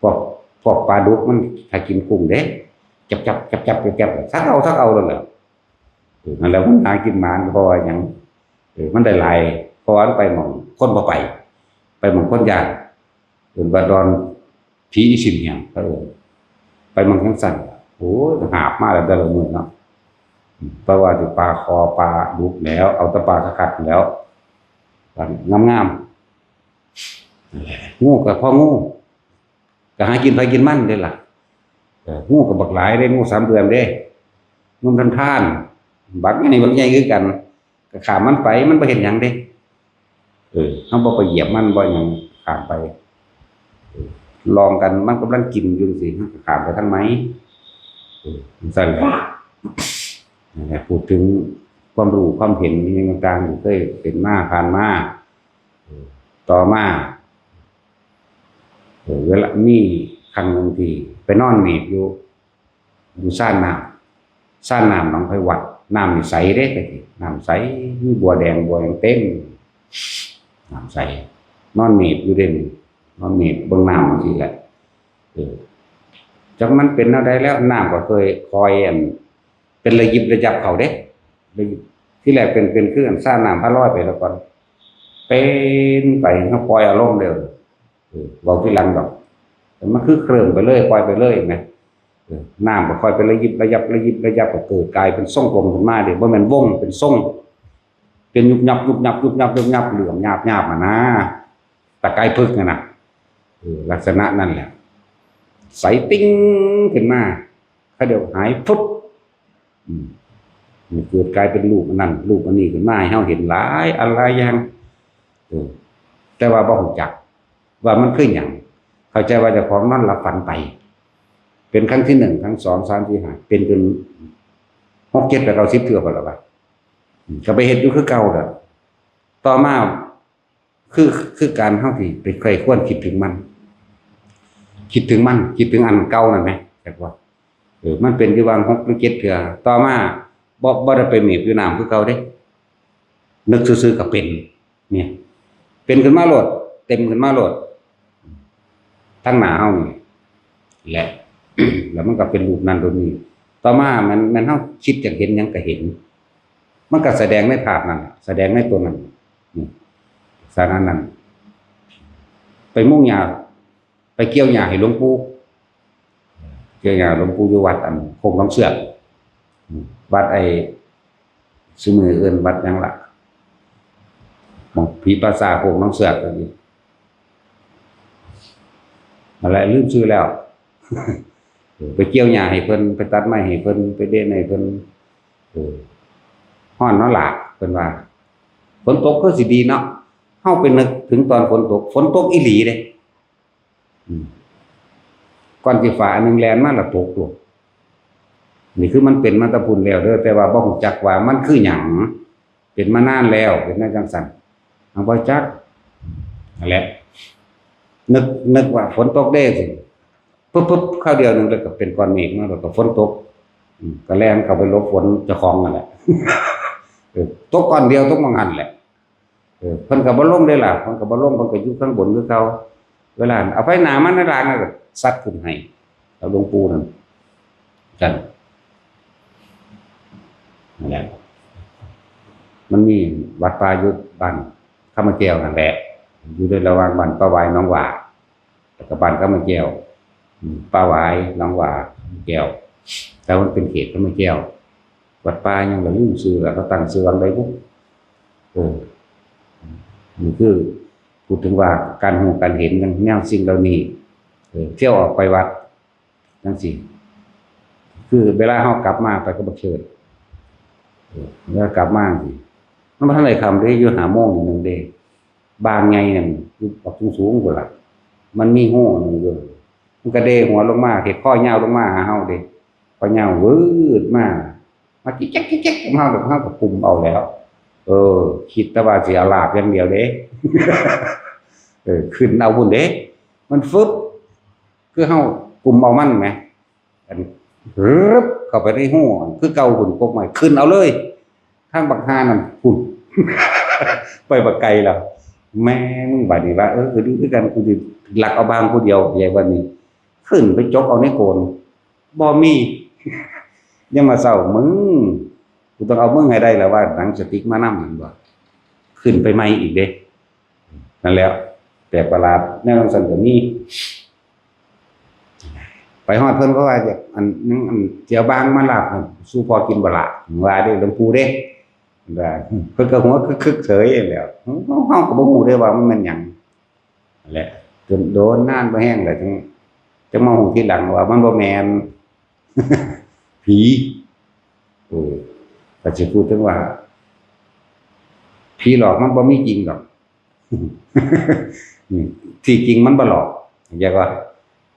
พวก พวกปลาดุกมันถ้ากินกุ้งเด้ จับจับจับจับจับจับ สักเอา สักเอาเลยแหละ เออ นั่นแหละมันหากินหมาน เพราะว่าหยัง เออ มันได้หลาย เพราะว่ามันไปหม่องคนบ่ไป ไปหม่องคนย่าน เอิ้นว่าดอนผีอีสินเหียง เขาเอิ้น ไปหม่องจั่งซั้น โอ้ย หาบมาแล้วแต่ละมื้อเนาะ เพราะว่าสิปลาคอปลาดุกแล้ว เอาแต่ปลาคักๆ แล้ว งามๆ นั่นแหละ งูก็พองู ก็หากินไผกินมันเด้ล่ะ เออ งูก็บักหลายเด้ งูสามเดือนเด้ งูท่านท่าน บักใหญ่ บักใหญ่คือกัน ก็ข้ามมันไป มันบ่เฮ็ดหยังเด้ เออ เฮาบ่ไปเหยียบมัน บ่หยัง ข้ามไป เออ ลองกัน มันกำลังกินอยู่จั่งซี้ เฮาก็ข้ามไปทางไหม เออ จั่งซั้นแหละ นั่นแหละ พูดถึงความรู้ความเห็นอิหยังต่างๆ ที่เคยเป็นมาผ่านมา เออ ต่อมา เออ เวลามีครั้งหนึ่งที่ไปนอนเมดอยู่ อยู่ซานน้ำ ซานน้ำหนองไผ่วัด น้ำนี่ใสเด้ แต่กี้น้ำใส มีบัวแดงบัวหยังเต็ม น้ำใส นอนเมดอยู่เด้นี่ นอนเมดเบิ่งน้ำจั่งซี้แหละ เออ จักมันเป็นแนวใดแล้ว น้ำก็เคยคอยอัน เป็นระยิบระยับเข้าเด้ ระยิบ ที่แรกเป็น เป็นคืออันซานน้ำพาลอยไปแล้วก่อน เป็นไป เฮาปล่อยอารมณ์เด้อ เออ เว้าทีหลังดอก แต่มันคือเคลิ้มไปเลย ปล่อยไปเลยแหม เออ น้ำก็ค่อยเป็นระยิบระยับ ระยิบระยับ ก็เกิดกลายเป็นทรงกลมขึ้นมาเด้ บ่แม่นวง เป็นทรง เป็นยุบยับ ยุบยับ ยุบยับ ยุบยับ เหลื่อมยาบยาบมานะ ตะไคร้พึกษ์น่ะนะ เออ ลักษณะนั่นแหละ ใสติ๊งขึ้นมา เขาเดี๋ยวหายปุ๊บ อืม มันเกิดกลายเป็นรูปอันนั้น รูปอันนี้ขึ้นมาให้เฮาเห็นหลายอันหลายอย่าง เออ แต่ว่าบ่รู้จักว่ามันคือหยัง เข้าใจว่าเจ้าของนอนหลับฝันไป เป็นครั้งที่หนึ่ง ครั้งสอง สาม สี่ ห้า เป็นจนหก เจ็ด แปด เก้า สิบ เทื่อพุ้นล่ะวะ อืม ก็ไปเฮ็ดอยู่คือเก่าล่ะ ต่อมา คือ คือการเฮาที่ไปใคร่ครวญคิดถึงมัน คิดถึงมัน คิดถึงอันเก่านั่นแหม จักว่า เออ มันเป็นอยู่วางหกหรือเจ็ดเทื่อ ต่อมา บ่ บ่ได้ไปเมดอยู่น้ำคือเก่าเด้ นึกซื่อๆ ก็เป็น เนี่ย เป็นขึ้นมาโลด เต็มขึ้นมาโลด ทั้งหน้าเฮานี่แหละ แล้วมันก็เป็นรูปนั้นรูปนี้ ต่อมามัน มันเฮาคิดอยากเห็นหยังก็เห็น มันก็แสดงในภาพนั่นแหละ แสดงในตัวนั้น นี่ สารนั้น ไปมุ่งหญ้า ไปเกี่ยวหญ้าให้หลวงปู่ เกี่ยวหญ้าหลวงปู่อยู่วัดอันโคกหนองเสือก วัดไอ้ ซุมื้อเอิ้นวัดหยังล่ะ หม่องผีป่าช้าโคกหนองเสือกนั่นนี่ นั่นแหละ ลืมชื่อแล้ว เออ ไปเกี่ยวหญ้าให้เพิ่น ไปตัดไม้ให้เพิ่น ไปเด็ดให้เพิ่น เออ ฮ้อนเนาะล่ะ เพิ่นว่า ฝนตกคือสิดีเนาะ เฮาไปนึกถึงตอนฝนตก ฝนตกอีหลีเด้ อืม ก่อนสิฟ้าอันหนึ่งแล่นมาแล้วตกลง นี่คือมันเป็นมาแต่พู้นแล้วเด้อ แต่ว่าบ่รู้จักว่ามันคือหยัง เป็นมานานแล้ว เป็นมาจั่งซั้น เฮาบ่จัก นั่นแหละ นึก นึกว่าฝนตกเด้สิ ปึ๊บๆ คราวเดียวหนึ่งแล้วก็เป็นก้อนเมฆมา แล้วก็ฝนตก อืม ก็แล่นเข้าไปหลบฝนเจ้าของนั่นแหละ เออ ตกก้อนเดียว ตกหม่องหั้นแหละ เออ เพิ่นก็บ่ลงเด้ล่ะ เพิ่นก็บ่ลง เพิ่นก็อยู่ข้างบนคือเก่า เวลาเอาไฟหน้ามาในล่างนั่นก็ซัดขึ้นให้ เอาหลวงปู่นั่น กัน นั่นแหละ มันมีวัดป่าอยู่บ้านคำแก้วนั่นแหละ อยู่ในระหว่างบ้านป่าหวายหนองหว่า แล้วก็บ้านคำแก้ว อืม ป่าหวายหนองหว่า แก้ว แต่มันเป็นเขตคำแก้ว วัดป่าหยังละลืมชื่อละ เขาตั้งชื่อวังใดบุ เออ นี่คือพูดถึงว่าการรู้การเห็นแนวสิ่งเหล่านี้ เออ เที่ยวออกไปวัดจั่งซี้ คือเวลาเฮากลับมาไปกับบักเชิด แล้วกลับมาสิ มันบ่ทันได้ค่ำเด้ อยู่ห้าโมงนี่หนึ่งเด้ บางใหญ่นั่นอยู่บักสูงๆ พุ้นล่ะ มันมีฮูหนึ่งอยู่ มันก็เด้หัวลงมา เฮ็ดคอยาวลงมาหาเฮาเด้ คอยาววืดมา มาจิกแจ๊กจิกแจ๊กมา เฮาก็ เฮาก็กุมเอาแล้ว เออ คิดแต่ว่าสิเอาลาบอย่างเดียวเด้ เออ ขึ้นเอาพุ้นเด้ มันฟึบ คือเฮากุมเอามันแหม อัน รึบเข้าไปในฮู คือเก่าพุ้น กกไม้ ขึ้นเอาเลย ทางบักห่านั่นพุ้น ไปบักไกลแล้ว แม่มึงบัดนี้ว่า เออ ดีคือกัน กูสิลักเอาบางผู้เดียว ใหญ่บัดนี้ ขึ้นไปจกเอาในโกน บ่มี ยังมาเศร้า มึง กูต้องเอามึงให้ได้แล้วว่า หนังสติ๊กมานำ นั่นบ่ ขึ้นไปใหม่อีกเด้ นั่นแหละ แปลกประหลาด แนวจั่งซั้นก็มี ไปฮอดเพิ่นก็ว่า อัน อัน สิเอาบางมาลาบ สู่พ่อกินบ่ล่ะ ว่าเด้ หลวงปู่เด้ ว่า เพิ่นก็หัวคึกๆ เฉยแหล้ว เฮาก็บ่ฮู้เด้ว่ามันแม่นหยัง นั่นแหละ จนโดนนานบ่แฮงแล้ว จั่ง จั่งมาฮู้ทีหลังว่ามันบ่แม่น ผี เออ ก็สิพูดถึงว่า ผีหลอกมันบ่มีจริงดอก ที่จริงมันบ่หลอก เข้าใจบ่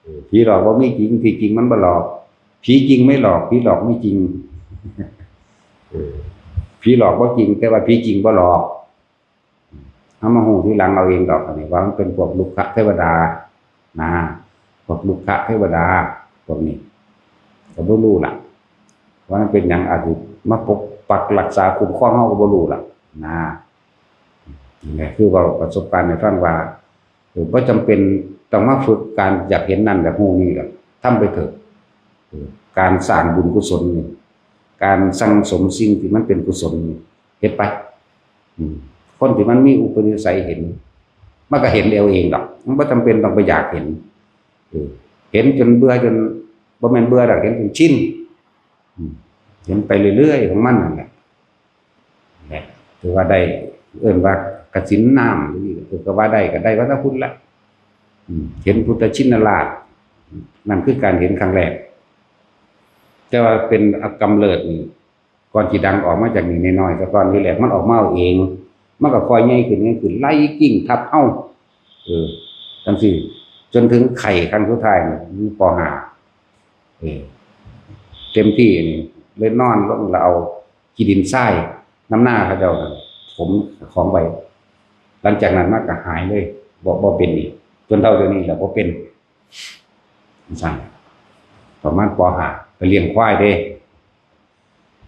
เออ ผีหลอกบ่มีจริง ที่จริงมันบ่หลอก ผีจริงไม่หลอก ผีหลอกไม่จริง เออ ผีหลอกบ่จริง แต่ว่าผีจริงบ่หลอก เฮามาฮู้ทีหลังเอาเองดอก อันนี้ว่ามันเป็นพวกรุกขเทวดา นะ พวกรุกขเทวดา พวกนี้ ก็บ่ฮู้ล่ะ ว่ามันเป็นหยัง อาจสิมาปกปักรักษาคุ้มครองเฮาก็บ่ฮู้ล่ะ นะ นี่แหละ คือเว้าประสบการณ์ให้ฟังว่า เออ บ่จำเป็นต้องมาฝึกการอยากเห็นนั่นอยากฮู้นี่ดอก ทำไปเถอะ เออ การสร้างบุญกุศลนี่ การสั่งสมสิ่งที่มันเป็นกุศลนี่ เฮ็ดไป อืม คนที่มันมีอุปนิสัยเห็น มันก็เห็นเอาเองดอก มันบ่จำเป็นต้องไปอยากเห็น เออ เห็นจนเบื่อจน บ่แม่นเบื่อดอก เห็นจนชิน อืม เห็นไปเรื่อยๆ ของมันนั่นแหละ แหละ ถือว่าได้ เอิ้นว่ากสิณน้ำ ถือก็ว่าได้ ก็ได้ว่าแต่พุ้นละ อืม เห็นพุทธชินราช นั่นคือการเห็นครั้งแรก แต่ว่าเป็นกำเริบนี่ ก่อนสิดังออกมาจากนี่น้อยๆ แต่ก่อนทีแรกมันออกมาเอาเอง มันก็ค่อยใหญ่ขึ้น ใหญ่ขึ้น ไล่กิ่งทับเฮา เออ จั่งซี้ จนถึงไข้ครั้งสุดท้ายนี่อยู่ ป.ห้า เออ เต็มที่นี่ เลยนอนลงแล้วเอาขี้ดินทรายนำนาเขาเจ้านั่นถมของไว้ หลังจากนั้นมาก็หายเลย บ่ บ่เป็นอีก จนเท่าเดี๋ยวนี้แหละบ่เป็น ซั่น ประมาณ ป.ห้า ไปเลี้ยงควายเด้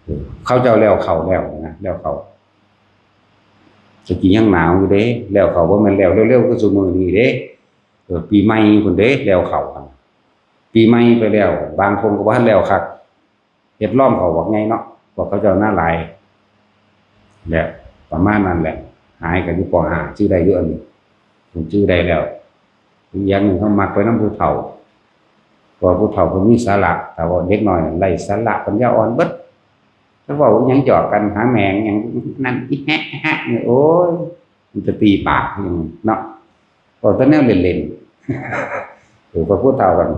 เออ เขาเจ้าแล้วเข้าแล้วนะ แล้วเข้า ตะกี้ยังหนาวอยู่เด้ แล้วเข้าบ่แม่นแล้วเร็วๆ คือซุมื้อนี้เด้ เออ ปีใหม่พุ้นเด้ แล้วเข้าหั่น ปีใหม่ไปแล้ว บางท่งก็บ่ทันแล้วคัก เฮ็ดล้อมเข้าบักใหญ่เนาะ พวกเขาเจ้านาหลาย แหละ ประมาณนั้นแหละ หายก็อยู่ ป.ห้า จื่อได้อยู่อันนี้ ผมจื่อได้แล้ว อีกอย่างหนึ่งเขามักไปนำผู้เฒ่า เพราะว่าผู้เฒ่าเพิ่นมีสาระ แต่ว่าเด็กน้อยนั่นไร้สาระปัญญาอ่อนเบิด ถ้าเว้าอิหยังหยอกกันหาแหมงหยังนั่น อิแฮะอิแฮะนี่ โอ้ย มันจะตีปากอิหยังเนาะ เว้าแต่แนวเล่นๆ เออ พอผู้เฒ่ากัน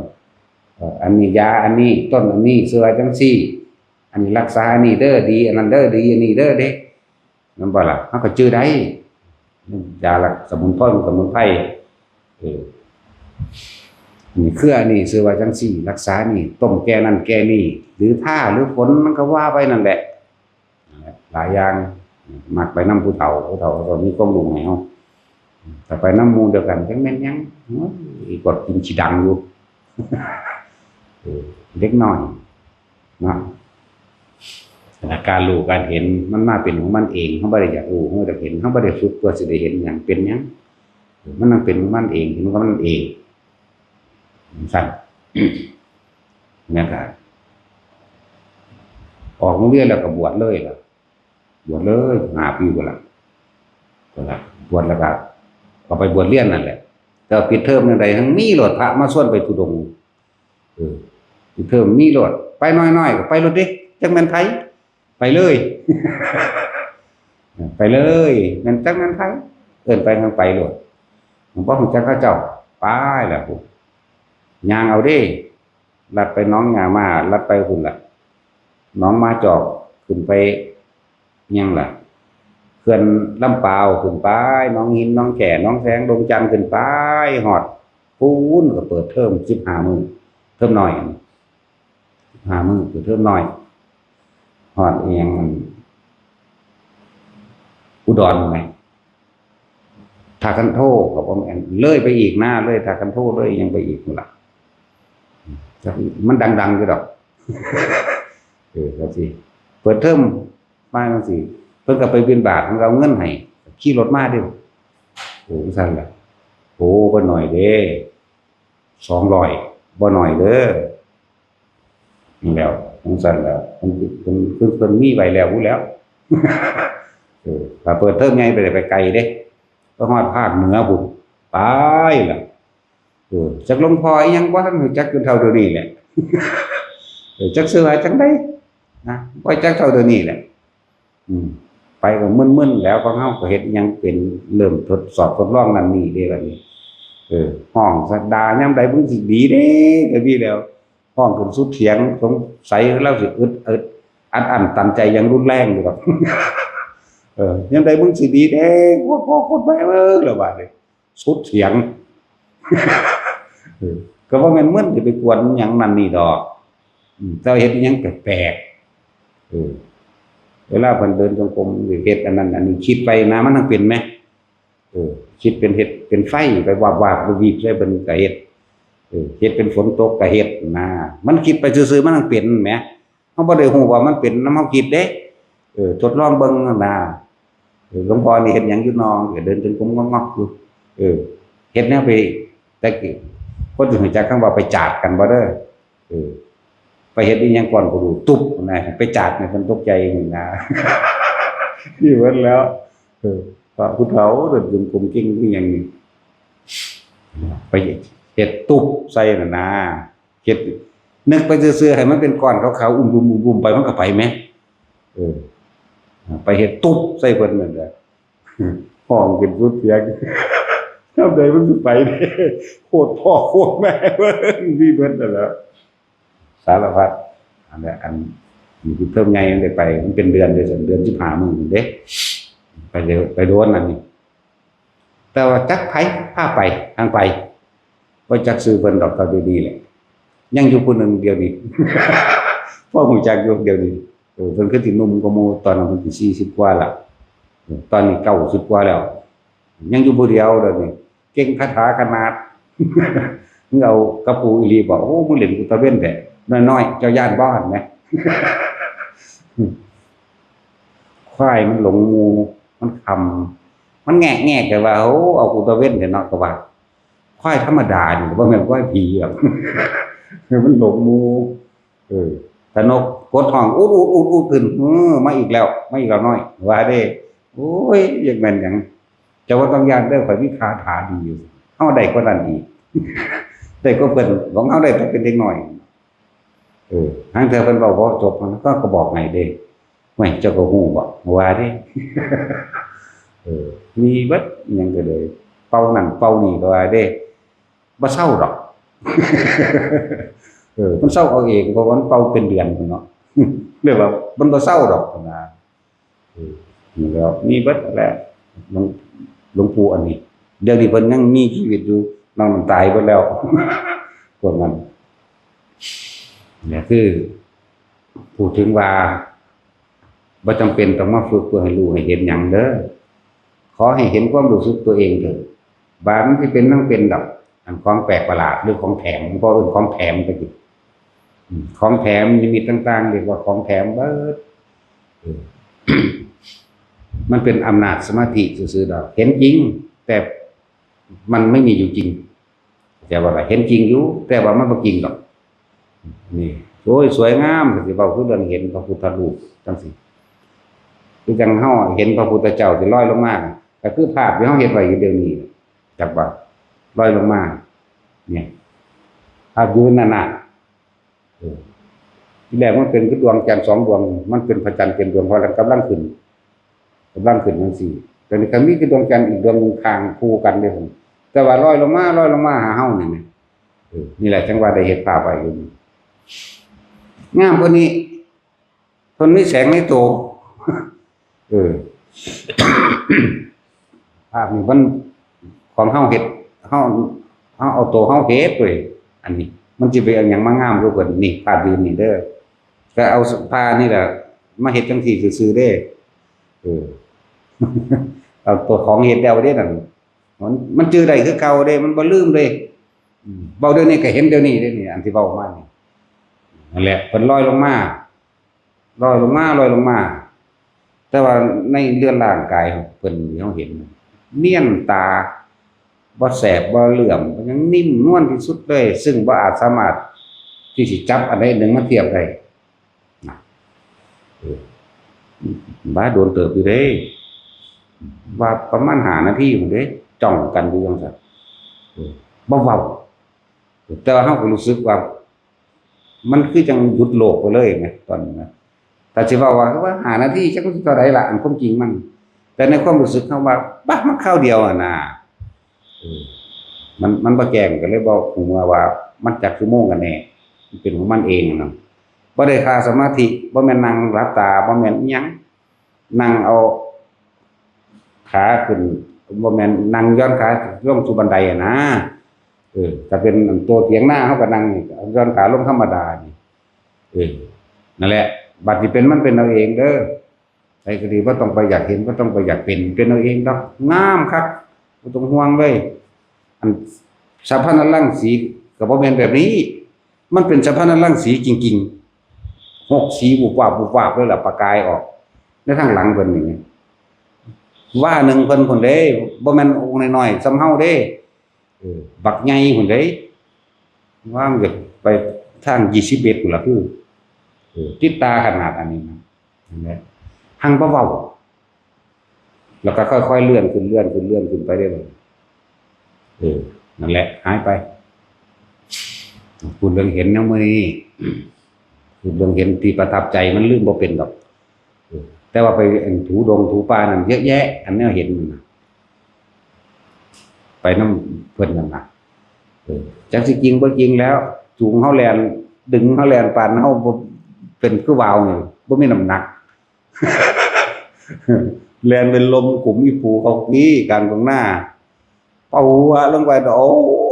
เอ่อ อันนี้ยา อันนี้ต้น อันนี้เชื่อจังซี่ อันนี้รักษาอันนี้เด้อ ดี อันนั้นเด้อ ดี อันนี้เด้อเด้ แม่นบ่ล่ะ เฮาก็จื่อได้ ยาละสมุนไพร สมุนไพร เออ อันนี้คืออันนี้เชื่อว่าจังซี่ รักษานี่ ต้มแก้นั่นแก้นี่ หรือทา หรือฝน มันก็ว่าไปนั่นแหละ หลายอย่าง มักไปนำผู้เฒ่า ผู้เฒ่าก็มีความรู้ให้เฮา ถ้าไปนำหมู่เดียวกัน จักแม่นหยัง โอ้ย อีกกว่ากินขี้ดังอยู่ เออ เด็กน้อย เนาะ อาการรู้การเห็นมันมาเป็นของมันเอง เฮาบ่ได้อยากรู้ เฮาบ่ได้เห็น เฮาบ่ได้ฝึกเพื่อสิได้เห็นหยังเป็นหยัง มันต้องเป็นของมันเอง เห็นของมันเอง ซั่น นะครับ ออกโรงเรียนแล้วก็บวชเลยล่ะ บวชเลย ห้าปีพุ้นล่ะ พุ้นล่ะ บวชแล้วก็ ก็ไปบวชเรียนนั่นแหละ แต่ว่าปิดเทอมจั่งใด๋ หั้นมีโลดพระมาชวนไปธุดงค์ เออ ปิดเทอมมีโลด ไปน้อยๆ ก็ไปโลดเด้ จักแม่นไผ ไปเลย ไปเลย แม่นจักแม่นไผ เอิ้นไปทางไปโลด บ่ฮู้จักเขาเจ้า ไปแล้วพุ้น ย่างเอาเด้ ลัดไปหนองหญ้าม้า ลัดไปพุ้นล่ะ หนองหมาจอก ขึ้นไป หยังล่ะ เขื่อนลำปาวขึ้นไป หนองหิน หนองแข่ หนองแสง ดงจันทน์ขึ้นไป ฮอดปูนก็เปิดเทอมสิบห้ามื้อ เทอมน้อย สิบห้ามื้อ เปิดเทอมน้อย ฮอดอีหยัง อุดรไหม ท่าคันโทก็บ่แม่น เลยไปอีกนะ เลยท่าคันโท เลยยังไปอีกนั่นล่ะ มันดังๆอยู่ดอก เออ จั่งซี้ เปิดเทอมมาจั่งซี้ เพิ่นก็ไปบิณฑบาต เพิ่นก็เอาเงินให้ ขี่รถมาเด้อ โอ้ จั่งซั้นล่ะ โอ้ บ่น้อยเด้ สองร้อย บ่น้อยเด้อ นี่แหล้ว จั่งซั้นแหล้ว เพิ่น เพิ่น เพิ่น เพิ่นมีไว้แล้วพู้นแหล้ว เออ ถ้าเปิดเทอมใหญ่ไปได้ไปไกลเด้ ไปฮอดภาคเหนือพู้น ไปล่ะ เออ จักหลวงพ่ออีหยังบ่ทันรู้จักจนเท่าเดี๋ยวนี้แหละ เออ จักชื่อว่าจั่งใดนะ บ่จักเท่าเดี๋ยวนี้แหละ อืม ไปก็มึนๆ แล้ว ของเฮาก็เฮ็ดอิหยังเป็น เริ่มทดสอบทดลองนั่นนี่เด้บัดนี้ เออ ฮ้องสะ ด่ายามใดมึงสิดีเด้ ก็มีแล้ว ฮ้องขึ้นสุดเสียง สงสัยลาวสิอึด อึดอัดอั้นตันใจอย่างรุนแรงอยู่ดอก เออ ยามใดมึงสิดีเด้ โคตรพ่อโคตรแม่เอ้ย แล้วบาดนี้ สุดเสียง เออ ก็บ่แม่นมึนสิไปกวนหยังนั่นนี่ดอก อืม แต่ว่าเฮ็ดอิหยังแปลกๆ เออ เวลาเพิ่นเดินจงกรม เฮ็ดอันนั้นอันนี้ คิดไปนะ มันจั่งเป็นแหม เออ คิดเป็น เฮ็ดเป็นไฟไปวาบๆ วีบๆ ใส่เพิ่นก็เฮ็ด เออ เฮ็ดเป็นฝนตกก็เฮ็ดนะ มันคิดไปซื่อๆ มันจั่งเป็นแหม เฮาบ่ได้ฮู้ว่ามันเป็นนำเฮาคิดเด้ เออ ทดลองเบิ่งหั่นนะ เออ หลวงพ่อนี่เฮ็ดหยังอยู่น้อ ก็เดินจงกรมงอกๆ อยู่ เออ เฮ็ดแนวไป แต่กี้ คนสิรู้จักคำว่าไปจาดกันบ่เด้อ เออ ไปเฮ็ดอิหยังก่อนก็รู้ ตุ๊บนะ ไปจาดนี่เพิ่นตกใจนี่นะ นี่เบิดแล้ว เออ พระผู้เฒ่าเดินจงกรมเก่งคือหยังนี่ ไปเฮ็ดตุ๊บใส่น่ะนะ เฮ็ด นึกไปซื่อๆ ให้มันเป็นก้อนขาวๆ อุ้มๆๆๆ ไป มันก็ไปแหม เออ ไปเฮ็ดตุ๊บใส่เพิ่นนั่นแหละ ฮ้องขึ้นสุดเสียง ยามใดมันสิไปเด้ โคตรพ่อโคตรแม่เบิ่ง มีเบิดนั่นแหละ สารพัด อันนั้น อันนี้คือเทอมใหญ่มันได้ไป มันเป็นเดือนเด้อ เดือนสิบห้ามื้อนี่เด้ ไปเด้อ ไปโดนอันนี้ แต่ว่าจักไผพาไป ทางไป บ่จักชื่อเพิ่นดอก ก็อยู่นี่แหละ ยังอยู่ผู้หนึ่งเดี๋ยวนี้ พอรู้จักอยู่เดี๋ยวนี้ เออ เพิ่นคือสิหนุ่มกว่าหมู่ ตอนนั้นเพิ่นสิสี่สิบกว่าละ เออ ตอนนี้เก้าสิบกว่าแล้ว ยังอยู่ผู้เดียวเดี๋ยวนี้ เก่งคาถาขนาด มึงเอากับกูอีหลีบ่ โอ้ มึงเล่นกูตะเวนแท้ น้อยๆ เจ้าย้านบ่ หั่นแหม ควายมันหลงหมู่ มันคำ มันแงะๆ แต่ว่า โอ้ เอากูตะเวนแท้เนาะ ก็ว่า ควายธรรมดานี่ บ่แม่นควายผีหรอก มันหลงหมู่ เออ ถ้านกกดฮ้อง อูดๆๆๆ ขึ้น เออ มาอีกแล้ว มาอีกแล้วน้อย ว่าเด้ โอ้ย อยากแม่นหยัง เจ้าบ่ต้องย้านเด้อ ข้อยมีคาถาดีอยู่ เฮาได้กว่านั้นอีก ได้กว่าเพิ่น ของเฮาได้แต่เป็นเด็กน้อย เออ หางเทื่อเพิ่นเว้าบ่จบ มันก็ ก็บอกให้เด้ "เฮ้ย เจ้าก็ฮู้บ่" ว่าเด้ เออ มีเบิด อิหยังก็เลย เป่านั่นเป่านี่ก็ว่าเด้ บ่เซาดอก เออ มันเซาเอาเอง เพราะว่ามันเป่าเป็นเดือนพุ้นเนาะ เรียกว่ามันบ่เซาดอกนะ เออ นี่แหล้ว มีเบิดแหละ หลวง หลวงปู่อันนี้ เดี๋ยวนี้เพิ่นยังมีชีวิตอยู่ นอกนั้นตายเบิดแล้ว พวกนั้น เนี่ยคือ พูดถึงว่า บ่จำเป็นต้องมาฝึกเพื่อให้รู้ให้เห็นหยังเด้อ ขอให้เห็นความรู้สึกตัวเองเถอะ บาดมันสิเป็นหยังเป็นดอก อันของแปลกประหลาดหรือของแถม เพราะเอิ้นของแถมไปสิ อืม ของแถมนิมิตต่างๆ เรียกว่าของแถมเบิด เออ มันเป็นอำนาจสมาธิซื่อๆ ดอก เห็นจริง แต่มันไม่มีอยู่จริง เข้าใจบ่ล่ะ เห็นจริงอยู่ แต่ว่ามันบ่จริงดอก นี่ โอ้ย สวยงาม ก็สิเว้าคือเรื่องเห็นพระพุทธรูปจั่งซี้ คือจั่งเฮาเห็นพระพุทธเจ้าที่ลอยลงมา ก็คือภาพที่เฮาเฮ็ดไว้อยู่เดี๋ยวนี้ จักว่าลอยลงมา เนี่ย ภาพอยู่นั่นน่ะ เออ ทีแรกมันเป็นคือดวงจันทร์สองดวง มันเป็นพระจันทร์เต็มดวง เพราะนั้นกำลังขึ้น กำลังขึ้นจั่งซี้ แต่นี่ก็มีคือดวงจันทร์อีกดวงหนึ่งข้างคู่กันเด้ แต่ว่าลอยลงมา ลอยลงมาหาเฮานี่แหม เออ นี่แหละจั่งว่าได้เฮ็ดภาพไว้อยู่นี่ งามกว่านี้ เพิ่นมีแสงในตัว เออ ภาพนี่มันของเฮาเฮ็ด เฮา เฮาเอาตัวเฮาเฮ็ดเว้ย อันนี้ มันสิไปเอาหยังมางามกว่าเพิ่น นี่ ภาพยืนนี่เด้อ ก็เอาผ้านี่แหละ มาเฮ็ดจังซี่ซื่อๆเด้ เออ เอาตัวของเฮ็ดแล้วเด้นั่น มัน มันจื่อได้คือเก่าเด้ มันบ่ลืมเด้ อืม เว้าเดี๋ยวนี้ก็เห็นเดี๋ยวนี้เด้นี่ อันที่เว้ามานี่ นั่นแหละ เพิ่นลอยลงมา ลอยลงมา ลอยลงมา แต่ว่าในเรือนร่างกายของเพิ่นที่เฮาเห็น เนียนตา บ่แสบ บ่เหลื่อม ยังนิ่มนวลที่สุดเลย ซึ่งบ่อาจสามารถที่สิจับอันใดอันหนึ่งมาเทียบได้นะ เออ ว่าโดนเติบอยู่เด้ ว่าประมาณห้านาทีพุ้นเด้ จ้องกันอยู่จังซั่น เออ บ่เว้า แต่ว่าเฮาก็รู้สึกว่า มันคือจังหยุดโลกไปเลยแหม ตอนนั้นนะ ถ้าสิเว้าว่า ว่าห้านาที จักมันสิเท่าใดล่ะ อันความจริงมัน แต่ในความรู้สึกเฮาว่า บะ มันคราวเดียวอะนะ เออ มัน มันบ่แจ้ง ก็เลยบ่ฮู้ว่า ว่ามันจักชั่วโมงกันแน่ มันเป็นของมันเองอะเนาะ บ่ได้ฆ่าสมาธิ บ่แม่นนั่งหลับตา บ่แม่นอิหยัง นั่งเอาขาขึ้น บ่แม่นนั่งหย่อนขาลงสู่บันไดอะนะ เออ ถ้าเป็นตัวเถียงนา เฮาก็นั่งหย่อนขาลงธรรมดานี่ เออ นั่นแหละ บัดนี้เป็นมันเป็นเอาเองเด้อ ไผก็ดี บ่ต้องไปอยากเห็น บ่ต้องไปอยากเป็น เป็นเอาเองดอก งามคัก บ่ต้องห่วงเลย อันสะพานรังสีก็บ่แม่นแบบนี้ มันเป็นสะพานรังสีจริงๆ หกสี วุบวาบ วุบวาบเลยล่ะ ประกายออก ในทางหลังเพิ่นนี่ ว่าหนึ่งเพิ่นพุ้นเด้ บ่แม่นองค์น้อยๆ ส่ำเฮาเด้ เออ บักใหญ่พุ้นเด้ ว่ามันก็ไปทางยี่สิบเอ็ดพุ้นล่ะ คือ เออ ติดตาขนาดอันนี้นะ นั่นแหละ หั่งบ่เว้า แล้วก็ค่อยๆ เลื่อนขึ้น เลื่อนขึ้น เลื่อนขึ้นไปเรื่อยๆ เออ นั่นแหละ หายไป พูดเรื่องเห็นนะมื้อนี้ พูดเรื่องเห็นที่ประทับใจมันลืมบ่เป็นดอก เออ แต่ว่าไปอันถูดงถูป่านั่นเยอะแยะ อันแนวเห็นนั่นน่ะ ไปนำเพิ่นนั่นน่ะ เออ จักสิจริงบ่จริงแล้ว จูงเฮาแล่น ดึงเฮาแล่น ปานเฮาบ่เป็นคือวาวนี่ บ่มีน้ำหนัก แล่นเป็นลมขุมอีปูเขากี้กลางตรงหน้า เป่าหัวลงไป โอ้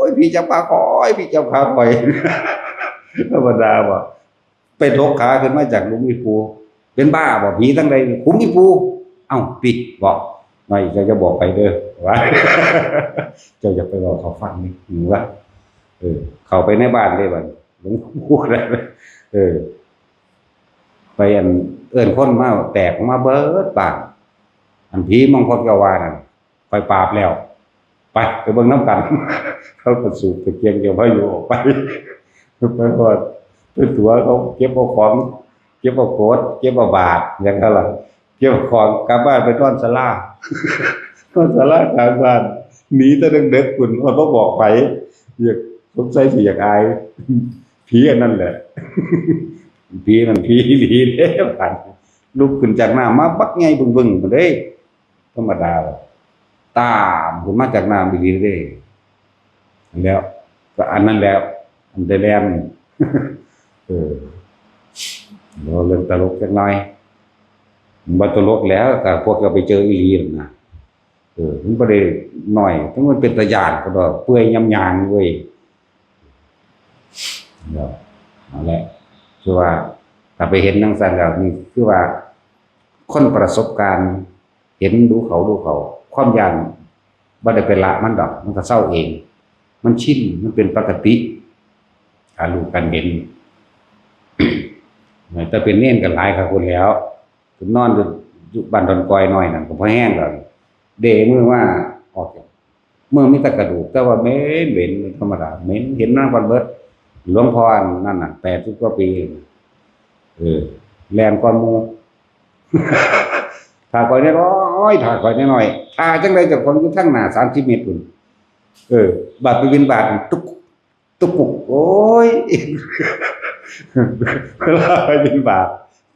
ย พี่จับขาข่อย พี่จับขาข่อย ธรรมดาบ่ ไปถกขาขึ้นมาจากหลุมอีปู เป็นบ้าบ่ ผีทั้งใด ขุมอีปู เอ้า ปิดบอก น้อย เจ้าจะบอกไปเด้อ ว่า เจ้าจะไปบอกเขาฟังนี่ หรือว่า เออ เข้าไปในบ้านเลยบัด หลวงปู่ได้ เออ ไปอันเอิ้นคนมา แตกออกมาเบิดบ้าน อันผีมองคดกะวานั่น ไปปราบแล้ว ไป ไปเบิ่งนำกัน เขาก็สูบตะเกียงเกี่ยวพายุออกไป ไปฮอด ไปตั๋วเขาเก็บเอาของ เก็บเอาโกศ เก็บเอาบาตร หยังหั่นล่ะ เก็บเอาของกลับบ้านไปนอนศาลา นอนศาลากลางบ้าน หนีแต่เด็กๆ พุ้น ว่าบ่บอกไผ อยาก สงสัยสิอยากอาย ผีอันนั้นแหละ ผีนั่นผีอีหลีเด้ บาดลุกขึ้นจากน้ำมาบักใหญ่บึ้งๆ พุ้นเด้ ธรรมดา ตามขึ้นมาจากน้ำอีหลีเด้ แล้ว ก็อันนั้นแล้ว อันได้แล่น เออ เว้าเรื่องตลกจักหน่อย บ่ตลกแล้ว ก็พวกเจ้าไปเจออีหลีนั่นนะ เออ มันบ่ได้น้อย ถึงมันเป็นตาย้านก็ดอก เปื่อยยำยางเว้ย เนาะ นั่นแหละ คือว่า ถ้าไปเห็นจั่งซั้นแล้ว นี่คือว่า คนประสบการณ์ เห็นดูเขาดูเขา ความย้านบ่ได้ไปละมันดอก มันก็เซาเอง มันชิน มันเป็นปกติ การรู้การเห็น แต่เป็นเณรก็หลายคักพุ้นแหล้ว นอนอยู่บ้านดอนกอยน้อยนั่นก็พอแฮงแล้ว เด้มือมาออกจาก มือมีแต่กระดูก แต่ว่าเหม็นเหม็นธรรมดา เหม็น เห็นมาก่อนเบิด หลวงพ่อนั่นน่ะ แปดสิบกว่าปี เออ แล่นก่อนหมู่ ถ่าข่อยน้อยๆ ถ่าข่อยน้อยๆ ถ่าจั่งใดเจ้าของอยู่ทางหน้า สามสิบเมตรพุ้น เออ บาดไปบิณฑบาต ตุ๊ก ตุ๊กกุก โอ้ย เวลาไปบิณฑบาต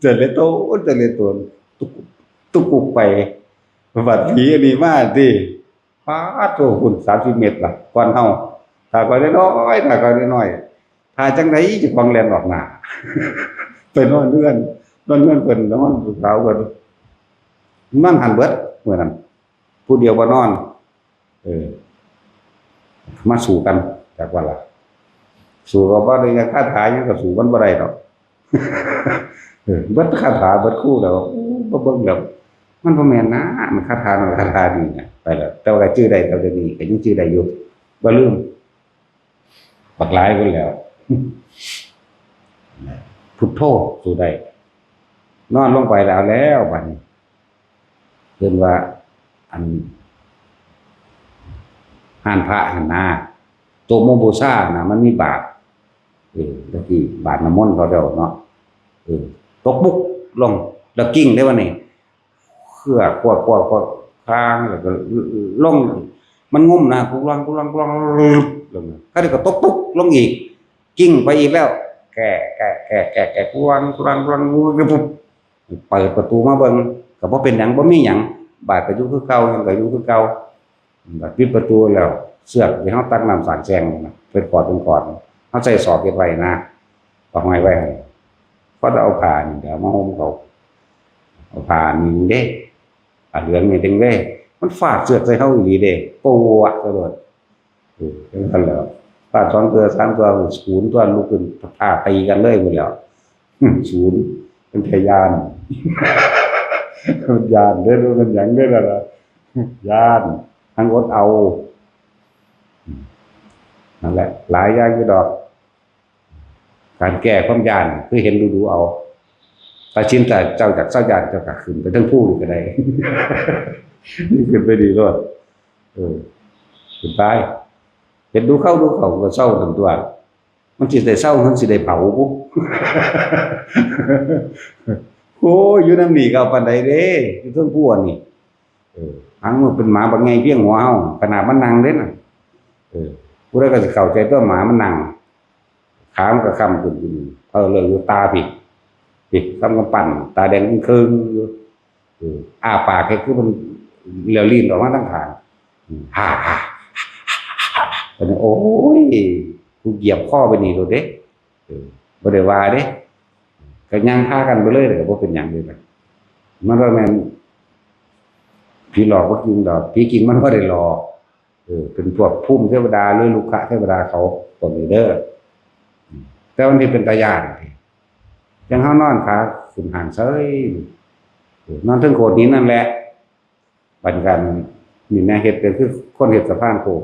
เจริญโตน เจริญโตน ตุ๊กกุก ตุ๊กกุกไป บัดผีอันนี้มาติ ป๊าดโธ่ พุ้น สามสิบเมตรล่ะ ก่อนเฮา ถ่าข่อยน้อยๆ ถ่าข่อยน้อยๆ ถ่าจั่งใดเจ้าของแล่นออกหน้า ไปนอนเฮือน นอนเฮือนเพิ่น นอนผู้สาวเพิ่น นอนหันเบิดมื้อนั้น ผู้เดียวบ่นอน เออ มาสู้กัน จักว่าล่ะ สู้ก็บ่ได้ คาถาหยังก็สู้มันบ่ได้ดอก เออ เบิดคาถาเบิดครูแล้ว โอ้ บ่เบิ่งแล้ว มันบ่แม่นนะ มันคาถานั้นคาถานี้นะ ไปแล้ว แต่ว่าก็จื่อได้เท่าเดี๋ยวนี้ ก็ยังจื่อได้อยู่ บ่ลืม บักหลายคนแล้ว พุทโธ สู้ได้ นอนลงไปแล้ว แล้วบัดนี้ เพิ่นว่า อัน ฮ้านพระหั่นนา โต๊ะหมู่บูชานะ มันมีบาตร เออ แล้วที่บาตรน้ำมนต์เขาเจ้าเนาะ เออ ตกปุ๊กลง แล้วกิ้งได้วะนี่ เครือ ขวด ขวด ขวด ค้าง แล้วก็ลง มันงมนะ กุลัง กุลัง กุลัง ลง เขาเจ้าก็ตกปุ๊กลงอีก กิ้งไปอีกแล้ว แก่ แก่ แก่ แก่ แก่ กุลัง กุลัง กุลัง กุลัง ปุ๊บ เปิดประตูมาเบิ่ง ก็บ่เป็นหยัง บ่มีหยัง บาตรก็อยู่คือเก่า หยังก็อยู่คือเก่า บาดปิดประตูแล้ว เชือกที่เฮาตักน้ำสางแซงนั่นน่ะ เป็นขอดเป็นขอด เฮาใส่ศอกเฮ็ดไว้นะ เอาห้อยไว้หั่น พอจะเอาผ้านี่เดี๋ยวมาห่มเขา เอาผ้านี่เด้ ผ้าเหลืองนี่เด้งเด้ มันฟาดเชือกใส่เฮาอีหลีเด้ ปวดกระโดด เออ จังซั่นแหล้ว ฟาดสองเทื่อสามเทื่อ ศูนย์ตัว ลุกขึ้น ท้าตีกันเลยพู้นแหล้ว ศูนย์ เป็นแค่ย้าน ย้านเด้อ มันหยังเด้อล่ะ ย้าน ทั้งอดเอา นั่นแหละ หลายอย่างอยู่ดอก การแก้ความย้านคือเห็นดูๆเอา ตัดสินใจเจ้าอยากเซาย้าน เจ้าก็ขึ้นไปเทิงภูนี่ก็ได้ นี่ขึ้นไปดีโลด เออ ขึ้นไป เฮ็ดดูเข้าดูเข้าก็เซาซั่นตั่ว มันสิได้เซา มันสิได้เผา โอ้ย อยู่นำนี่ก็เอาปานใดเด้ อยู่เทิงภูอันนี้ เออ หางมันเป็นหมาบักใหญ่เพียงหัวเฮา ขนาดมันนั่งเด้น่ะ เออ ผู้ใดก็สิเข้าใจตัวหมามันนั่ง ขามันก็ค้ำขึ้นอยู่นี่ เออ เลยอยู่ตาพี้ พี้ ค้ำกำปั้น ตาแดงเคิงๆอยู่ เออ อ้าปากให้คือมันเลียวลิ้นออกมาทั้งข้าง อืม ฮ่าฮ่า อันนี้ โอ้ย กูเหยียบคอไปนี่โลดเด้ เออ บ่ได้ว่าเด้ ก็ย่างพากันไปเลย ก็บ่เป็นหยังเลยล่ะ มันบ่แม่นผีหลอกบ่จริงดอก ผีจริงมันบ่ได้หลอก เออ เป็นพวกภูมิเทวดาหรือรุกขเทวดาเขา พวกนี้เด้อ อืม แต่มันสิเป็นตาย้าน จั่งเฮานอนขาขึ้นห้างเซย เออ นอนเทิงโขดหินนั่นแหละ บัดนี้กัน นี่นะ เฮ็ดเป็นคือคนเฮ็ดสะพานโค้ง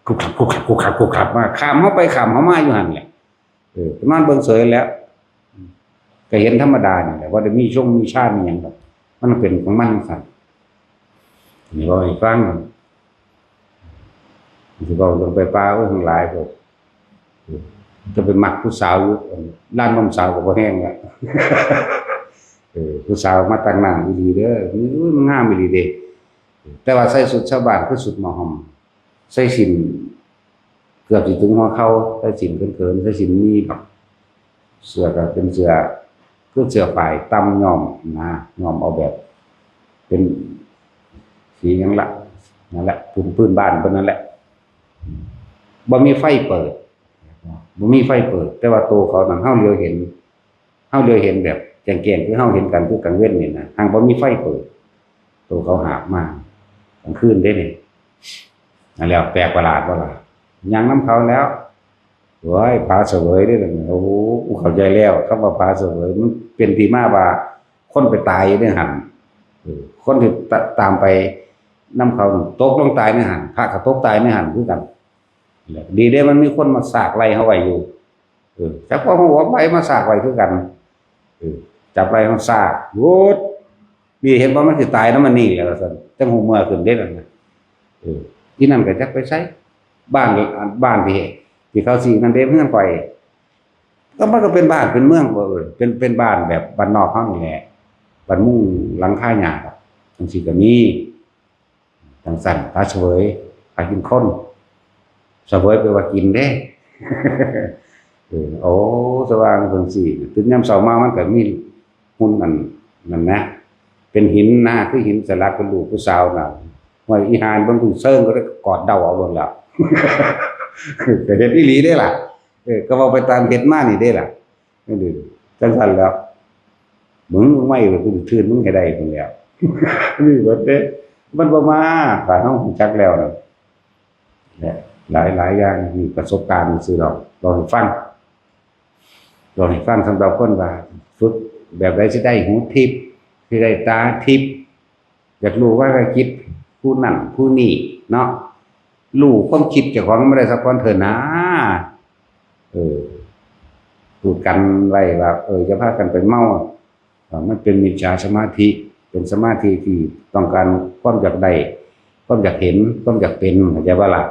คุกคัก คุกคัก คุกคัก คุกคักมา ข้ามเฮาไปข้ามเฮามาอยู่หั่นแหละ เออ นอนเบิ่งเสยแหล้ว ก็เห็นธรรมดานี่แหละ บ่ได้มีชงมีชามีหยังดอก มันเป็นของมันจั่งซั้น นี่เว้าให้ฟัง สิเว้าเรื่องไปป่า โอ้ย ทั้งหลายพวก จะไปมักผู้สาวอยู่ ร้านนมสาวก็บ่แฮงละ เออ ผู้สาวมาตั้งหน้าอีหลีเด้อ อุ้ย มันงามอีหลีเด้ แต่ว่าใส่ชุดชาวบ้านคือชุดหมอหอม ใส่สิ้น เกือบสิถึงหัวเข่า ใส่สิ้นเขินๆ ใส่สิ้นมีบัก เสื้อก็เป็นเสื้อ คือเสื้อฝ้ายต่ำย้อมนะ ย้อมเอาแบบ เป็นสีหยังล่ะ นั่นแหละ พื้น พื้นบ้านเพิ่นนั่นแหละ บ่มีไฟเปิด บ่มีไฟเปิด แต่ว่าตัวเขานั่น เฮาเหลียวเห็น เฮาเหลียวเห็นแบบแจ้งๆ คือเฮาเห็นกันคือกลางเว็นนี่นะ หั้งบ่มีไฟเปิด ตัวเขาหาบมา กลางคืนเด้นี่ นั่นแหละ แปลกประหลาดบ่ล่ะ ย่างนำเขาแล้ว โอ้ย ผาเสวยเด้อ โอ้โห กูเข้าใจแล้ว คำว่าผาเสวย มันเป็นที่มาว่า คนไปตายอยู่ในหั่น เออ คนที่ตะ ตามไปนำเขา ตกลงตายในหั่น พระก็ตกตายในหั่นคือกัน ดีเด้ มันมีคนมาซากไล่เฮาไว้อยู่ เออ จักว่าเฮาว่าไผมาซากไว้คือกัน เออ จับไล่เฮาซาก หยุด นี่เห็นบ่ มันสิตายนำมันนี่แหละ ว่าซั่น จั่งฮู้เมือขึ้นเด้นั่นน่ะ เออ อีนั่นก็จักไปไส บ้าน บ้านที่ ที่เขาสินั่นเด้ เฮือนข้อย ก็มันก็เป็นบ้านเป็นเมือง เออ เป็น เป็นบ้านแบบบ้านนอกเฮานี่แหละ บ้านมุงหลังคาหญ้า จั่งซี้ก็มี จั่งซั้น ผาเสวย ผากินคน เสวยแปลว่ากินเด้ เออ โอ้ สว่างจั่งซี้ ตื่นยามเช้ามามันก็มี หุ่นอันนั้นนะ เป็นหินนะ คือหินสลักเป็นรูปผู้สาวน่ะ ว่าอีห่าเบิ่งผู้เซิงก็ได้กอดเดาเอาโลดแล้ว ก็เฮ็ดอีหลีเด้ล่ะ เออ ก็เว้าไปตามเฮ็ดมานี่เด้ล่ะ นั่นเด้ จั่งซั้นแล้ว มึงไม่ว่ากูสิทื่นมึงให้ได้พุ้นแหล้ว มีเบิดเด้ มันบ่มา ถ้าเฮารู้จักแล้วนะ และหลายๆอย่าง มีประสบการณ์ซื่อดอก เล่าให้ฟัง เล่าให้ฟังสำหรับคนว่า ฝึกแบบใดสิได้หูทิพย์ สิได้ตาทิพย์ อยากรู้ว่าคิดผู้นั่นผู้นี่เนาะ รู้ความคิดเจ้าของบ่ได้สักคนเถิดนะ เออ พูดกันไว้ว่า เออ อย่าพากันไปเมา เอ่อ มันเป็นมิจฉาสมาธิ เป็นสมาธิที่ต้องการความอยากได้ ความอยากเห็น ความอยากเป็น เข้าใจบ่ล่ะ?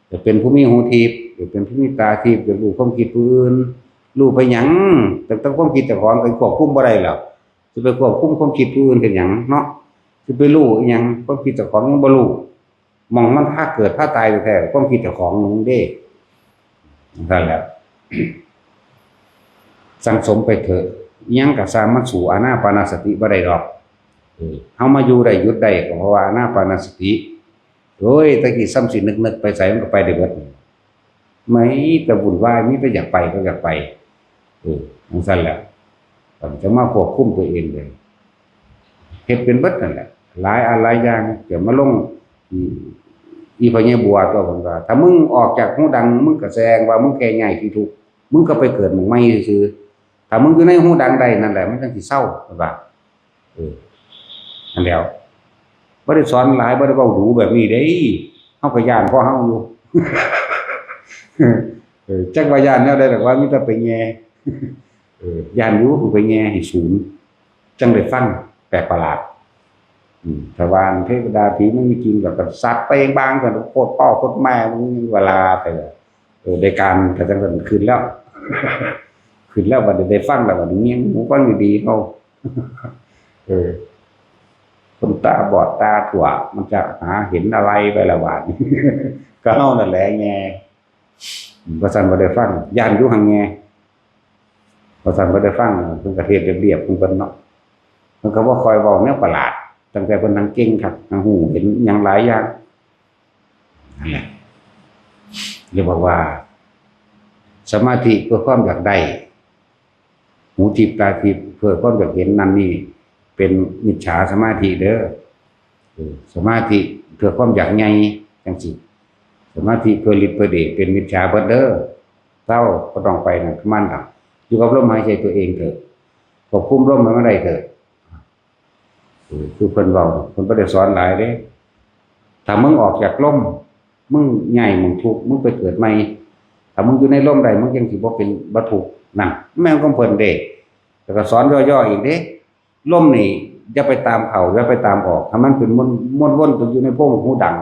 อยากเป็นผู้มีหูทิพย์ อยากเป็นผู้มีตาทิพย์ อยากรู้ความคิดผู้อื่น รู้ไปหยัง? ตั้งแต่ความคิดเจ้าของก็ควบคุมบ่ได้แล้ว สิไปควบคุมความคิดผู้อื่นเฮ็ดหยังเนาะ? สิไปรู้อิหยัง? ความคิดเจ้าของยังบ่รู้ หม่องมันพาเกิดพาตายแท้ๆ ความคิดเจ้าของนั่นเด้ นั่นแหละ สั่งสมไปเถอะ อิหยังก็ซ่าง มันสู้อานาปานสติบ่ได้ดอก เออ เฮามาอยู่ได้หยุดได้ก็เพราะว่าอานาปานสติ โอ้ย แต่กี้ซ้ำสินึกๆ ไปไสมันก็ไปได้เบิด มีแต่วุ่นวาย มีแต่อยากไปก็อยากไป เออ จั่งซั้นแหละ ก็จะมาควบคุมตัวเองเลย เฮ็ดเป็นเบิดนั่นแหละ หลายอันหลายอย่าง จะมาลง อี อีพ่อใหญ่บัวตัวผมว่า ถ้ามึงออกจากหูดัง มึงก็แสดงว่ามึงแค่ย้ายที่ทุกข์ มึงก็ไปเกิดหม่องใหม่ซื่อๆ ถ้ามึงอยู่ในหูดังได้นั่นแหละ มันจั่งสิเซา เพิ่นว่า เออ นั่นแหล้ว บ่ได้สอนหลาย บ่ได้เว้าดูแบบนี้เด้ เฮาก็ย้านพอเฮาอยู่ เออ จักว่าย้านแนวใดดอกว่ามีแต่ไปแย่ เออ ย้านอยู่ ไปแย่ให้สูง จั่งได้ฟัง แปลกประหลาด อืม ถ้าว่าเทวดาผีมันมีจริง แล้วก็สัตว์ไปบางกัน โคตรพ่อโคตรแม่ มึงเวลาไปเลย เออ ได้การ แต่จั่งนั้นขึ้นแล้ว ขึ้นแล้ว บัดนี้ได้ฟังแล้ว บัดนี้เงี่ยงหูฟังดีๆ เฮา เออ คนตาบอดตาถั่ว มันจะหาเห็นอะไรไปละบาดนี้ ก็เฮานั่นแหละแง่ อืม ว่าซั่นบ่ได้ฟัง ย้านอยู่หั่นแง่ ว่าซั่นบ่ได้ฟัง เพิ่นก็เทศน์เรียบๆ ของเพิ่นเนาะ เพิ่นก็บ่ค่อยเว้าแนวประหลาด ตั้งแต่เพิ่นนั่งเก่งคัก นั่งฮู้เห็นหยังหลายอย่าง นั่นแหละ เรียกว่า สมาธิเพื่อความอยากได้ หูทิพย์ตาทิพย์เพื่อความอยากเห็นนั่นนี่ เป็นมิจฉาสมาธิเด้อ เออ สมาธิเพื่อความอยากใหญ่จั่งซี้ สมาธิเพื่อฤทธิ์เพื่อเดชเป็นมิจฉาเบิดเด้อ เซา บ่ต้องไปนั่นกับมันดอก อยู่กับลมหายใจตัวเองเถอะ ควบคุมลมให้มันได้เถอะ เออ คือเพิ่นเว้า เพิ่นบ่ได้สอนหลายเด้ ถ้ามึงออกจากลม มึงย้ายหม่องทุกข์ มึงไปเกิดใหม่ ถ้ามึงอยู่ในลมได้ มึงจั่งสิบ่เป็น บ่ทุกข์ นั่น แม่นของเพิ่นเด้ แล้วก็สอนย่อๆ อีกเด้ ลมนี่อย่าไปตามเข้า อย่าไปตามออก ให้มันเป็นมวล มวลวนอยู่ในโพรงหูดัง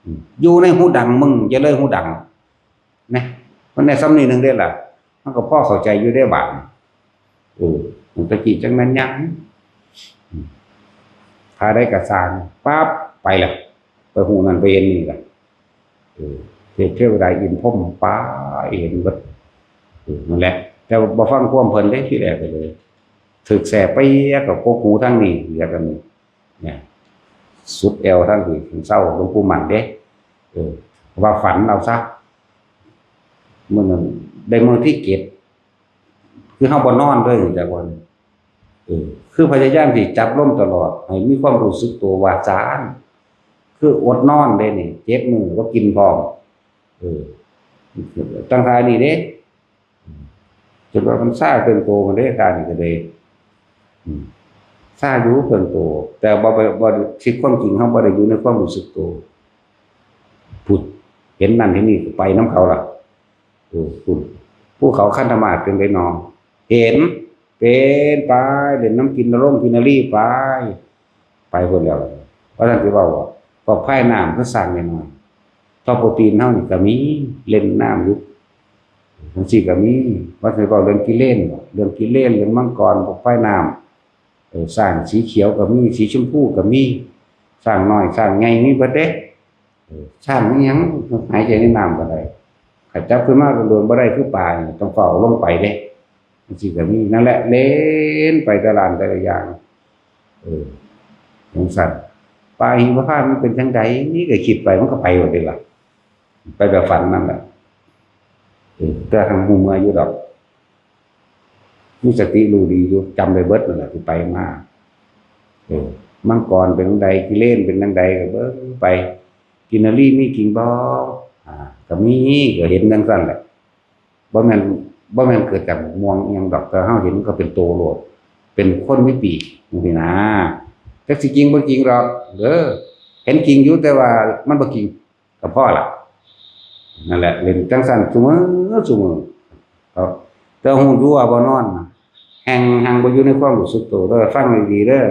อืม อยู่ในหูดังมึง อย่าเลยหูดัง นะ มันได้ส่ำนี้หนึ่งเด้ล่ะ มันก็พอเข้าใจอยู่เด้บาดนี้ เออ มันตะกี้จั่งแม่นหยัง อืม ถ้าได้กระสานปั๊บ ไปละ ไปฮู้นั่นไปเห็นนี่ละ เออ เทพเทวดาอินทร์พรหมไปเห็นเบิด เออ นั่นแหละ แต่บ่ฟังความเพิ่นเด้ทีแรกก็เลย ถืกแสบไปเอียกับกกหูทางนี้ เอียกันนี่ เนี่ย สุดแอวทางนี้ เซา หลวงปู่มั่นเด้ เออ ว่าฝันเอาซะ มื้อนั้นได้มื้อที่เจ็ด คือเฮาบ่นอนเลย แต่ว่า เออ คือพยายามที่จับลมตลอด ให้มีความรู้สึกตัวว่าซ่าน คืออดนอนเด้นี่ เจ็ดมื้อบ่กินพร้อม เออ ตั้งท่านี้เด้ จนว่ามันซ่าเกินโตมันเด้ ท่านี้ก็เลย อืม ซ่าอยู่เกินโต แต่บ่ไป บ่ ชีวิตความจริงเฮาบ่ได้อยู่ในความรู้สึกตัว พุด เห็นนั่นเห็นนี่ก็ไปนำเขาล่ะ เออ พุด ภูเขาคันธมาศเป็นไดน้อ เห็น เป็นไป เล่นนำกินนรงกินนารีไป ไปพุ้นแล้ว ว่าซั่นสิเว้าบ่ พวกพายน้ำคือสร้างน้อยๆ ท่อโปรตีนเฮานี่ก็มี เล่นน้ำอยู่ จั่งซี้ก็มี ว่าซั่นสิเว้าเรื่องกิเลนบ่ เรื่องกิเลน เรื่องมังกร พวกพายน้ำ เออ สร้างสีเขียวก็มี สีชมพูก็มี สร้างน้อย สร้างใหญ่มีเบิดเด้ เออ สร้างอิหยัง หายใจในน้ำก็ได้ ถ้าจับขึ้นมาโดนๆ บ่ได้คือปลานี่ ต้องฟ้าวเอาลงไปเด้ จั่งซี้ก็มี นั่นแหละ เล่นไปแต่ละอันแต่ละอย่าง เออ จั่งซั้น ป่าหิมพานต์มันเป็นจั่งใด นี่ก็คิดไป มันก็ไปหมดเลยล่ะ ไปแบบฝันนั่นแหละ เออ แต่ทางฮู้เมื่ออยู่ดอก มีสติรู้ดีอยู่ จำได้เบิดนั่นแหละที่ไปมา เออ มังกรเป็นจั่งใด กิเลนเป็นจั่งใด ก็เบิ่งไป กินนรีมีจริงบ่ อ่า ก็มี ก็เห็นจั่งซั่นแหละ บ่แม่น บ่แม่นเกิดจากม่วงอิหยังดอก แต่เฮาเห็นมันก็เป็นโตโลด เป็นคนมีปีกจั่งซี้นะ จักสิจริงบ่จริงดอก เด้อ เห็นจริงอยู่ แต่ว่ามันบ่จริง ก็พอละ นั่นแหละ เล่นจั่งซั่นซุมื้อซุมื้อ ครับ แต่ฮู้อยู่ว่าบ่นอนนะ แฮ่ง แฮ่งบ่อยู่ในความรู้สึกตัวเด้อ ฟังดีๆเด้อ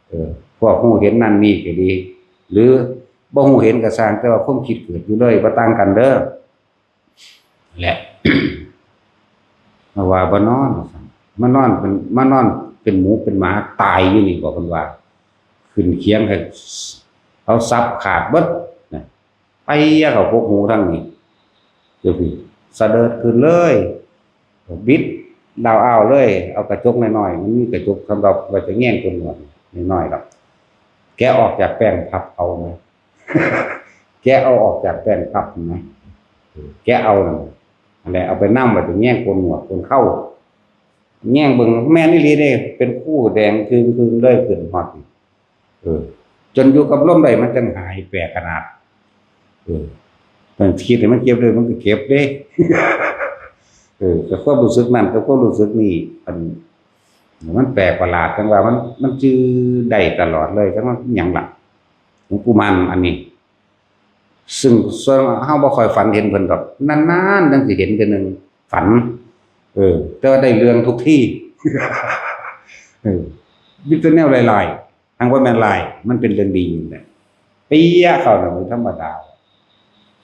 เออ พวกฮู้เห็นนั่นนี่ก็ดี หรือบ่ฮู้เห็นก็ซ่าง แต่ว่าความคิดเกิดอยู่เลย บ่ต่างกันเด้อ และ มาว่าบ่นอน มานอนเป็น มานอนเป็นหมูเป็นหมาตายอยู่นี่บ่ เพิ่นว่า ขึ้นเคียงให้เอาสับขาดเบิดนะ ไปเข้าพวกหมูทั้งนี้ เดี๋ยวพี่ สะเดิดขึ้นเลย บิดลาวอ้าวเลย เอากระจกน้อยๆ มันมีกระจกสำหรับไว้จะแยงคนหนวดน้อยๆดอก แกะออกจากแป้งพับเอานะ แกะเอาออกจากแป้งพับนะ แกะเอานั่นแหละ เอาไปนำไว้จะแยงคนหนวดคนเข้า แยงเบิ่งแม่นอีหลีเด้ เป็นคู่แดงจึ่งๆเลย ขึ้นฮอดนี่ เออ จนอยู่กับลมได้มันจั่งหาย แปลกขนาด เออ มันคิดให้มันเก็บเลย มันก็เก็บเด้ เออ กับความรู้สึกนั่นกับความรู้สึกนี่ มัน มันแปลกประหลาด จั่งว่ามัน มันจื่อได้ตลอดเลย จั่งว่าอิหยังล่ะ หลวงปู่มั่นอันนี้ ซึ่งส่วนมากเฮาบ่ค่อยฝันเห็นเพิ่นดอก นานๆจั่งสิเห็นเทื่อหนึ่ง ฝัน เออ แต่ว่าได้เรื่องทุกที่ เออ มีแต่แนวหลายๆ ทางว่าแม่นหลาย มันเป็นเรื่องดีอยู่แหละ เปี้ยเข้าน่ะมันธรรมดา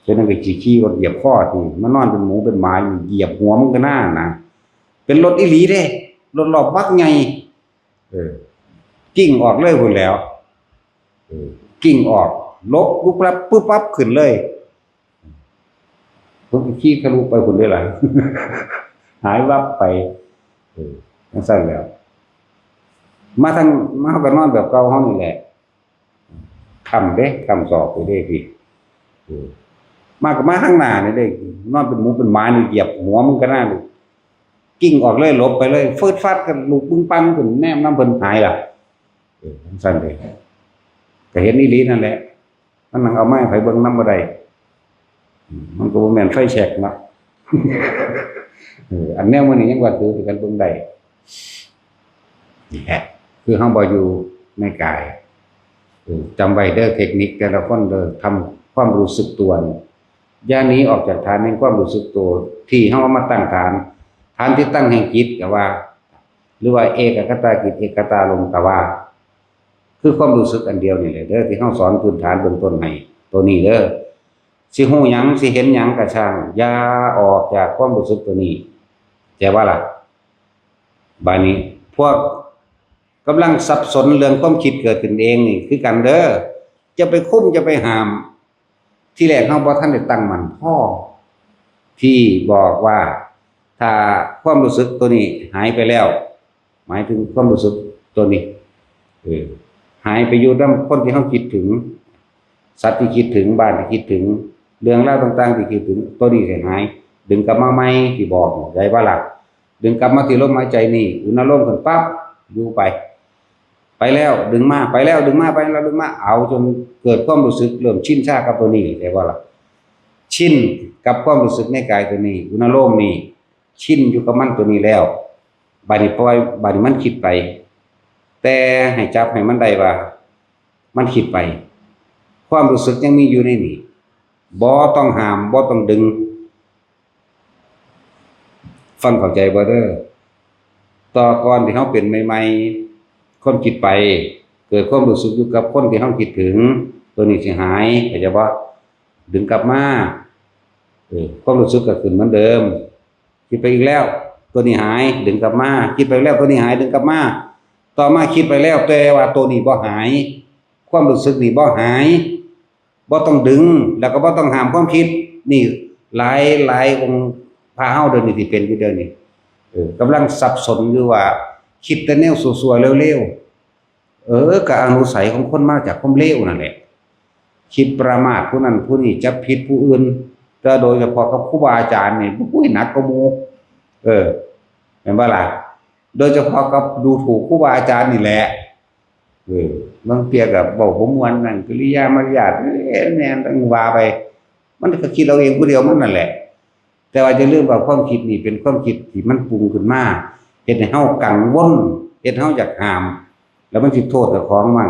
ฉะนั้นก็สิขี่รถเหยียบคอที่ มานอนเป็นหมูเป็นหมาอยู่ เหยียบหัวมึงก็น่านะ เป็นรถอีหลีเด้ รถรอบบักใหญ่ เออ กิ่งออกเลยพุ้นแหล้ว เออ กิ่งออก หลบปุ๊บปั๊บปุ๊บปั๊บขึ้นเลย ผมก็ขี่ทะลุไปพุ้นเลยล่ะ หายวับไป เออ จั่งซั่นแหล้ว มาทาง มาเฮาก็นอนแบบเก่าเฮานี่แหละ ค่ำเด้ ค่ำศอกไปเด้พี่ เออ มาก็มาทางหน้านี่เด้ นอนเป็นหมูเป็นหมานี่ เหยียบหัวมึงก็น่า กิ่งออกเลย หลบไปเลย ฟืดฟัดกัน ลูกปึ้งปังขึ้น แนมนำเพิ่นหายล่ะ เออ จั่งซั่นเด้ ก็เห็นอีหลีนั่นแหละ มันนั่งเอาไม้ไผเบิ่งนำบ่ได้ อืม มันก็บ่แม่นไฟแช็กเนาะ เออ อันแนวมื้อนี้ยังว่าถือกันเบิ่งได้ นี่แหละ คือเฮาบ่อยู่ในกาย เออ จำไว้เด้อ เทคนิคแต่ละคนเด้อ ทำความรู้สึกตัวนี่ อย่าหนีออกจากฐานแห่งความรู้สึกตัว ที่เฮาเอามาตั้งฐาน ฐานที่ตั้งแห่งจิตก็ว่า หรือว่าเอกัคคตาจิต เอกัคคตาลมก็ว่า คือความรู้สึกอันเดียวนี่แหละเด้อ ที่เฮาสอนพื้นฐานเบื้องต้นให้ ตัวนี้เด้อ สิฮู้หยัง สิเห็นหยังก็ช่าง อย่าออกจากความรู้สึกตัวนี้ เข้าใจบ่ล่ะ บาดนี้ พวกกำลังสับสนเรื่องความคิดเกิดขึ้นเองนี่คือกันเด้อ จะไปคุม จะไปห้าม ที่แรกเฮาบ่ทันได้ตั้งมั่นพอ ที่บอกว่า ถ้าความรู้สึกตัวนี้หายไปแล้ว หมายถึงความรู้สึกตัวนี้ เออ หายไปอยู่นำคนที่เฮาคิดถึง สัตว์ที่คิดถึง บ้านที่คิดถึง เรื่องราวต่างๆที่คิดถึง ตัวนี้สิหาย ดึงกลับมาใหม่ ที่บอก ได้บ่ล่ะ ดึงกลับมาที่ลมหายใจนี่ อุณาโลมขึ้นปั๊บ อยู่ไป ไปแล้วดึงมา ไปแล้วดึงมา ไปแล้วดึงมา เอาจนเกิดความรู้สึกเริ่มชินชากับตัวนี้ ได้บ่ล่ะ ชินกับความรู้สึกในกายตัวนี้ อุณาโลมนี่ ชินอยู่กับมันตัวนี้แล้ว บาดนี้ปล่อย บาดนี้มันคิดไป แต่ให้จับให้มันได้ว่า มันคิดไป ความรู้สึกยังมีอยู่ในนี้ บ่ต้องห้าม บ่ต้องดึง ฟังเข้าใจบ่เด้อ ต่อก่อนที่เฮาเป็นใหม่ๆ ความคิดไป เกิดความรู้สึกอยู่กับคนที่เฮาคิดถึง ตัวนี้สิหาย เข้าใจบ่ ดึงกลับมา เออ ความรู้สึกก็ขึ้นเหมือนเดิม คิดไปอีกแล้ว ตัวนี้หาย ดึงกลับมา คิดไปแล้ว ตัวนี้หาย ดึงกลับมา ต่อมาคิดไปแล้ว แต่ว่าตัวนี้บ่หาย ความรู้สึกนี่บ่หาย บ่ต้องดึง แล้วก็บ่ต้องห้ามความคิด นี่หลาย หลายองค์พระเฮาเดี๋ยวนี้ที่เป็นอยู่เดี๋ยวนี้ เออ กำลังสับสนอยู่ว่า คิดแต่แนวซั่วๆเลวๆ เออ ก็อานุสัยของคนมาจากความเลวนั่นแหละ คิดประมาทผู้นั้นผู้นี้ จับผิดผู้อื่น แต่โดยเฉพาะกับครูบาอาจารย์นี่ อุ้ย หนักกว่าหมู่ เออ แม่นบ่ล่ะ โดยเฉพาะกับดูถูกครูบาอาจารย์นี่แหละ เออ บางเทื่อก็เว้าบ่ม่วนนั่น กิริยามารยาท เอ้ย แม่น ต้องว่าไป มันก็คิดเอาเองผู้เดียวมันนั่นแหละ แต่ว่าอย่าลืมว่าความคิดนี่เป็นความคิดที่มันปรุงขึ้นมา เฮ็ดให้เฮากังวล เฮ็ดให้เฮาอยากห้าม แล้วมันสิโทษเจ้าของมั่ง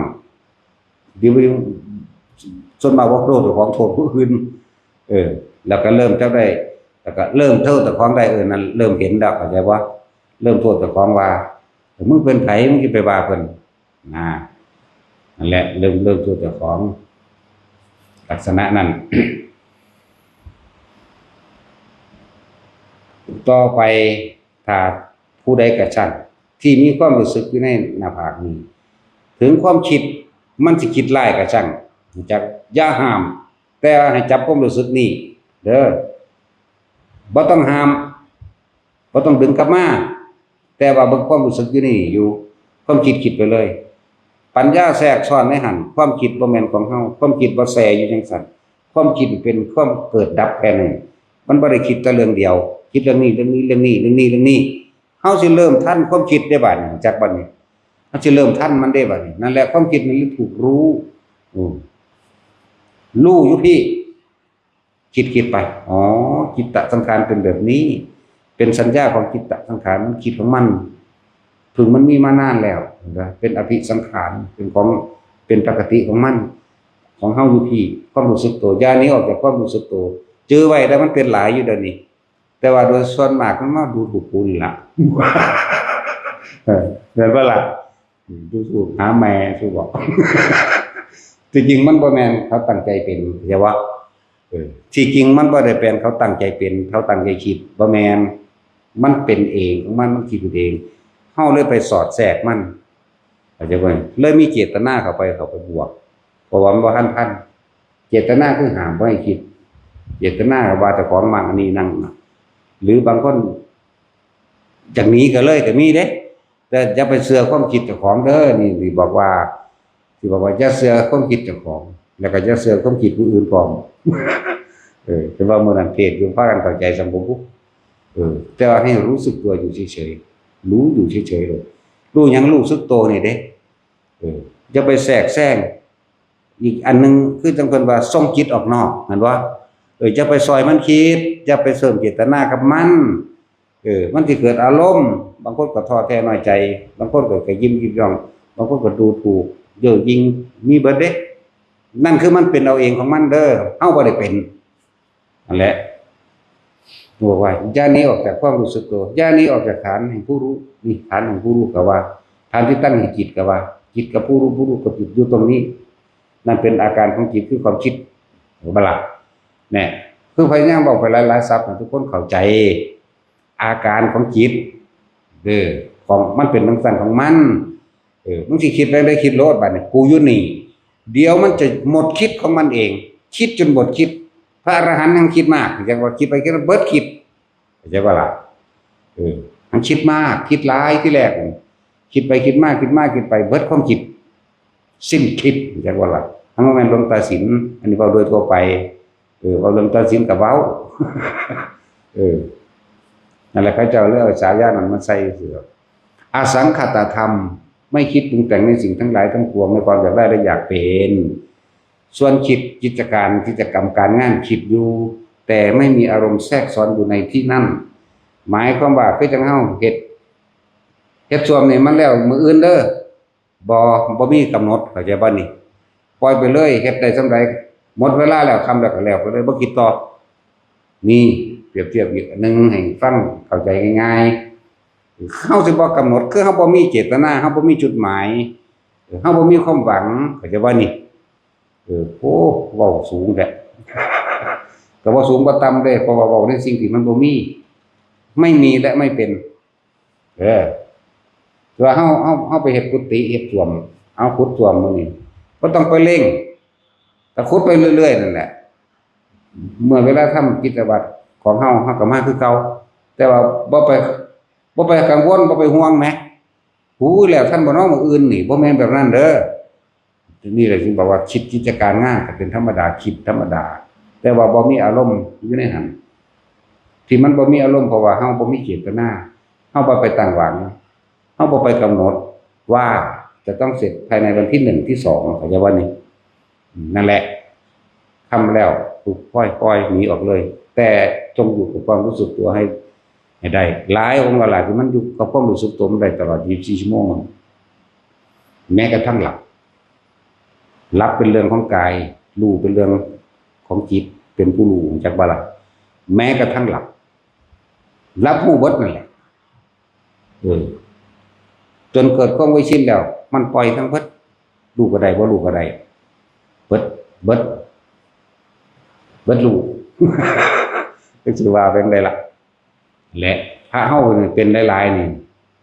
เดี๋ยวส่วนมากว่าโทษเจ้าของ โทษผู้อื่น เออ แล้วก็เริ่มจะได้ แล้วก็เริ่มโทษเจ้าของได้ เออ นั่นเริ่มเห็นแล้ว เข้าใจบ่ เริ่มโทษเจ้าของว่า "มึงเป็นไผ มึงสิไปว่าเพิ่น" นะ นั่นแหละ เริ่ม เริ่มโทษเจ้าของ ลักษณะนั้น ต่อไป ถ้าผู้ใดก็ช่าง ที่มีความรู้สึกอยู่ในหน้าผากนี้ ถึงความคิดมันสิคิดร้ายก็ช่าง จักอย่าห้าม แต่ให้จับความรู้สึกนี้ เด้อ บ่ต้องห้าม บ่ต้องดึงกลับมา แต่ว่าเบิ่งความรู้สึกอยู่นี่อยู่ ความคิดคิดไปเลย ปัญญาแทรกซ้อนในหั่น ความคิดบ่แม่นของเฮา ความคิดบ่แช่อยู่จั่งซั่น ความคิดเป็นความเกิดดับแค่นั้น มันบ่ได้คิดแต่เรื่องเดียว คิดเรื่องนี้ เรื่องนี้ เรื่องนี้ เรื่องนี้ เรื่องนี้ เฮาสิเริ่มทันความคิดได้บัดนี้ จักบัดนี้ เฮาสิเริ่มทันมันได้บัดนี้ นั่นแหละความคิดมันเลยถูกรู้ อืม รู้อยู่พี่ คิดคิดไป อ๋อ จิตตสังขารเป็นแบบนี้ เป็นสัญญาของจิตตสังขาร มันคิดของมัน ถึงมันมีมานานแล้วนะ เป็นอภิสังขาร เป็นของ เป็นปกติของมัน ของเฮาอยู่พี่ ความรู้สึกตัว อย่าหนีออกจากความรู้สึกตัว จื่อไว้ แต่มันเป็นหลายอยู่เดี๋ยวนี้ แต่ว่าโดยส่วนมากมันมาดูถูกกูนี่ล่ะ เออ แม่นบ่ล่ะ อืม ดูถูกหาแม่ ถูกบอก ที่จริงมันบ่แม่นเขาตั้งใจเป็น เข้าใจบ่ เออ ที่จริงมันบ่ได้เป็นเขาตั้งใจเป็น เขาตั้งใจคิด บ่แม่น มันเป็นเองของมัน มันคิดเอง เฮาเลยไปสอดแทรกมัน เข้าใจบ่ เลยมีเจตนาเข้าไป เข้าไปบวก เพราะว่ามันบ่ทันทัน เจตนาคือห้ามบ่ให้คิด เจตนาว่าเจ้าของมักอันนี้นั่นน่ะ หรือบางคน จากหนีก็เลยก็มีเด้ แต่อย่าไปเชื่อความคิดเจ้าของเด้อ นี่สิบอกว่า สิบอกว่าอย่าเชื่อความคิดเจ้าของ แล้วก็อย่าเชื่อความคิดผู้อื่นพร้อม เออ แต่ว่ามื้อนั้นเทศน์อยู่ พากันเข้าใจสำบ่บุ เออ แต่ว่าให้รู้สึกตัวอยู่เฉยๆ รู้อยู่เฉยๆ เลย รู้หยัง รู้สึกตัวนี่เด้ เออ อย่าไปแทรกแซง อีกอันหนึ่งคือจั่งเพิ่นว่าส่งจิตออกนอก แม่นบ่ เออ อย่าไปซอยมันคิด อย่าไปเสริมเจตนากับมัน เออ มันสิเกิดอารมณ์ บางคนก็ท้อแท้น้อยใจ บางคนก็กระยิมยิบย่อง บางคนก็ดูถูก เย่อหยิ่ง มีเบิดเด้ นั่นคือมันเป็นเอาเองของมันเด้อ เฮาบ่ได้เป็น นั่นแหละ บอกว่า อย่าหนีออกจากความรู้สึกตัว อย่าหนีออกจากฐานแห่งผู้รู้ นี่ฐานแห่งผู้รู้ก็ว่า ฐานที่ตั้งแห่งจิตก็ว่า จิตกับผู้รู้ ผู้รู้กับจิตอยู่ตรงนี้ นั่นเป็นอาการของจิตคือความคิด เห็นบ่ล่ะ เนี่ย คือพยายามบอกไปหลายๆ ศัพท์ให้ทุกคนเข้าใจ อาการของจิต เออ ของมันเป็นจั่งซั่นของมัน เออ มึงสิคิดไปได้คิดโลดบัดนี้ กูอยู่นี่ เดี๋ยวมันจะหมดคิดของมันเอง คิดจนหมดคิด พระอรหันต์ยังคิดมาก จั่งว่าคิดไปคิดมาเบิดคิด เข้าใจบ่ล่ะ เออ มันคิดมาก คิดหลายทีแรก คิดไปคิดมา คิดมา คิดไป เบิดความคิด สิ้นคิด จั่งว่าล่ะ ทั้งว่าแม่นหลวงตาสิน อันนี้เว้าโดยทั่วไป เออ เว้าเรื่องตัดสินก็เว้า เออ นั่นแหละ เขาเจ้าเลยเอาฉายานั้นมาใส่ซื่อ อสังขตธรรม ไม่คิดปรุงแต่งในสิ่งทั้งหลายทั้งปวง ในความอยากได้และอยากเป็น ส่วนคิดกิจการ กิจกรรมการงานคิดอยู่ แต่ไม่มีอารมณ์แทรกซ้อนอยู่ในที่นั่น หมายความว่าคือจั่งเฮาเฮ็ด เฮ็ดส้วมนี่มันแล้วมื้ออื่นเด้อ บ่ บ่มีกำหนด เข้าใจบ่นี่ ปล่อยไปเลย เฮ็ดได้ส่ำใด หมดเวลาแล้ว ค่ำแล้วก็แล้วไปเลย บ่คิดต่อ นี่ เปรียบเทียบอีกอันหนึ่งให้ฟังเข้าใจง่ายๆ เฮาสิบ่กำหนด คือเฮาบ่มีเจตนา เฮาบ่มีจุดหมาย เฮาบ่มีความหวัง เข้าใจบ่นี่ เออ โอ้ เว้าสูงแท้ ก็บ่สูงบ่ต่ำเด้ เพราะว่าเว้าในสิ่งที่มันบ่มี ไม่มีและไม่เป็น เออ ว่าเฮา เฮา เฮาไปเฮ็ดกุฏิ เฮ็ดส้วม เอาขุดส้วมมื้อนี้ บ่ต้องไปเร่ง ก็ขุดไปเรื่อยๆ นั่นแหละ เมื่อเวลาทำกิจวัตรของเฮา เฮาก็มาคือเก่า แต่ว่าบ่ไป บ่ไปกังวล บ่ไปห่วงแหม หูย แล้วทันบ่น้อมื้ออื่นนี่ บ่แม่นแบบนั้นเด้อ นี่แหละจึงบอกว่าคิดกิจการงานก็เป็นธรรมดา คิดธรรมดา แต่ว่าบ่มีอารมณ์อยู่ในหั้น ที่มันบ่มีอารมณ์เพราะว่าเฮาบ่มีเจตนา เฮาบ่ไปตั้งหวัง เฮาบ่ไปกำหนดว่า จะต้องเสร็จภายในวันที่หนึ่งที่สอง เขาจะว่านี่ นั่นแหละ ค่ำแล้ว ถูกปล่อยปล่อยหนีออกเลย แต่จงอยู่กับความรู้สึกตัวให้ ให้ได้ หลายองค์หลายที่มันอยู่กับความรู้สึกตัวมันได้ตลอดยี่สิบสี่ชั่วโมง แม้กระทั่งหลับ หลับเป็นเรื่องของกาย รู้เป็นเรื่องของจิต เป็นผู้รู้จักบ่ล่ะ แม้กระทั่งหลับ หลับรู้เบิดนั่นแหละ เออ จนเกิดความไว้ชินแล้ว มันปล่อยทั้งเบิด รู้ก็ได้ บ่รู้ก็ได้ เบิด เบิด เบิดรู้ ก็สิว่าเป็นไดล่ะ และพระเฮานี่เป็นหลายๆนี่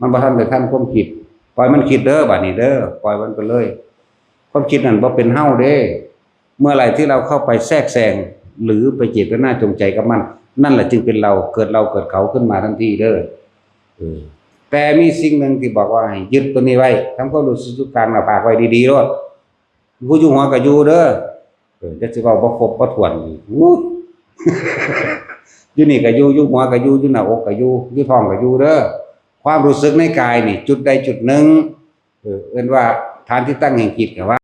มันบ่ทันได้ทันความคิด ปล่อยมันคิดเด้อ บัดนี้เด้อ ปล่อยมันไปเลย ความคิดนั่นบ่เป็นเฮาเด้ เมื่อไหร่ที่เราเข้าไปแทรกแซง หรือไปเจตนาจงใจกับมัน นั่นแหละจึงเป็นเรา เกิดเราเกิดเขาขึ้นมาทันทีเด้อ เออ แต่มีสิ่งหนึ่งที่บอกว่าให้ยึดตัวนี้ไว้ ทำความรู้สึกอยู่กลางหน้าผากไว้ดีๆโลด ผู้อยู่หัวก็อยู่เด้อ เออ จะสิเว้าบ่ครบบ่ถ้วนอีก อู้ อยู่นี่ก็อยู่ อยู่หัวก็อยู่ อยู่หน้าอกก็อยู่ อยู่ท้องก็อยู่เด้อ ความรู้สึกในกายนี่ จุดใดจุดหนึ่ง เออ เอิ้นว่าฐานที่ตั้งแห่งจิตก็ว่า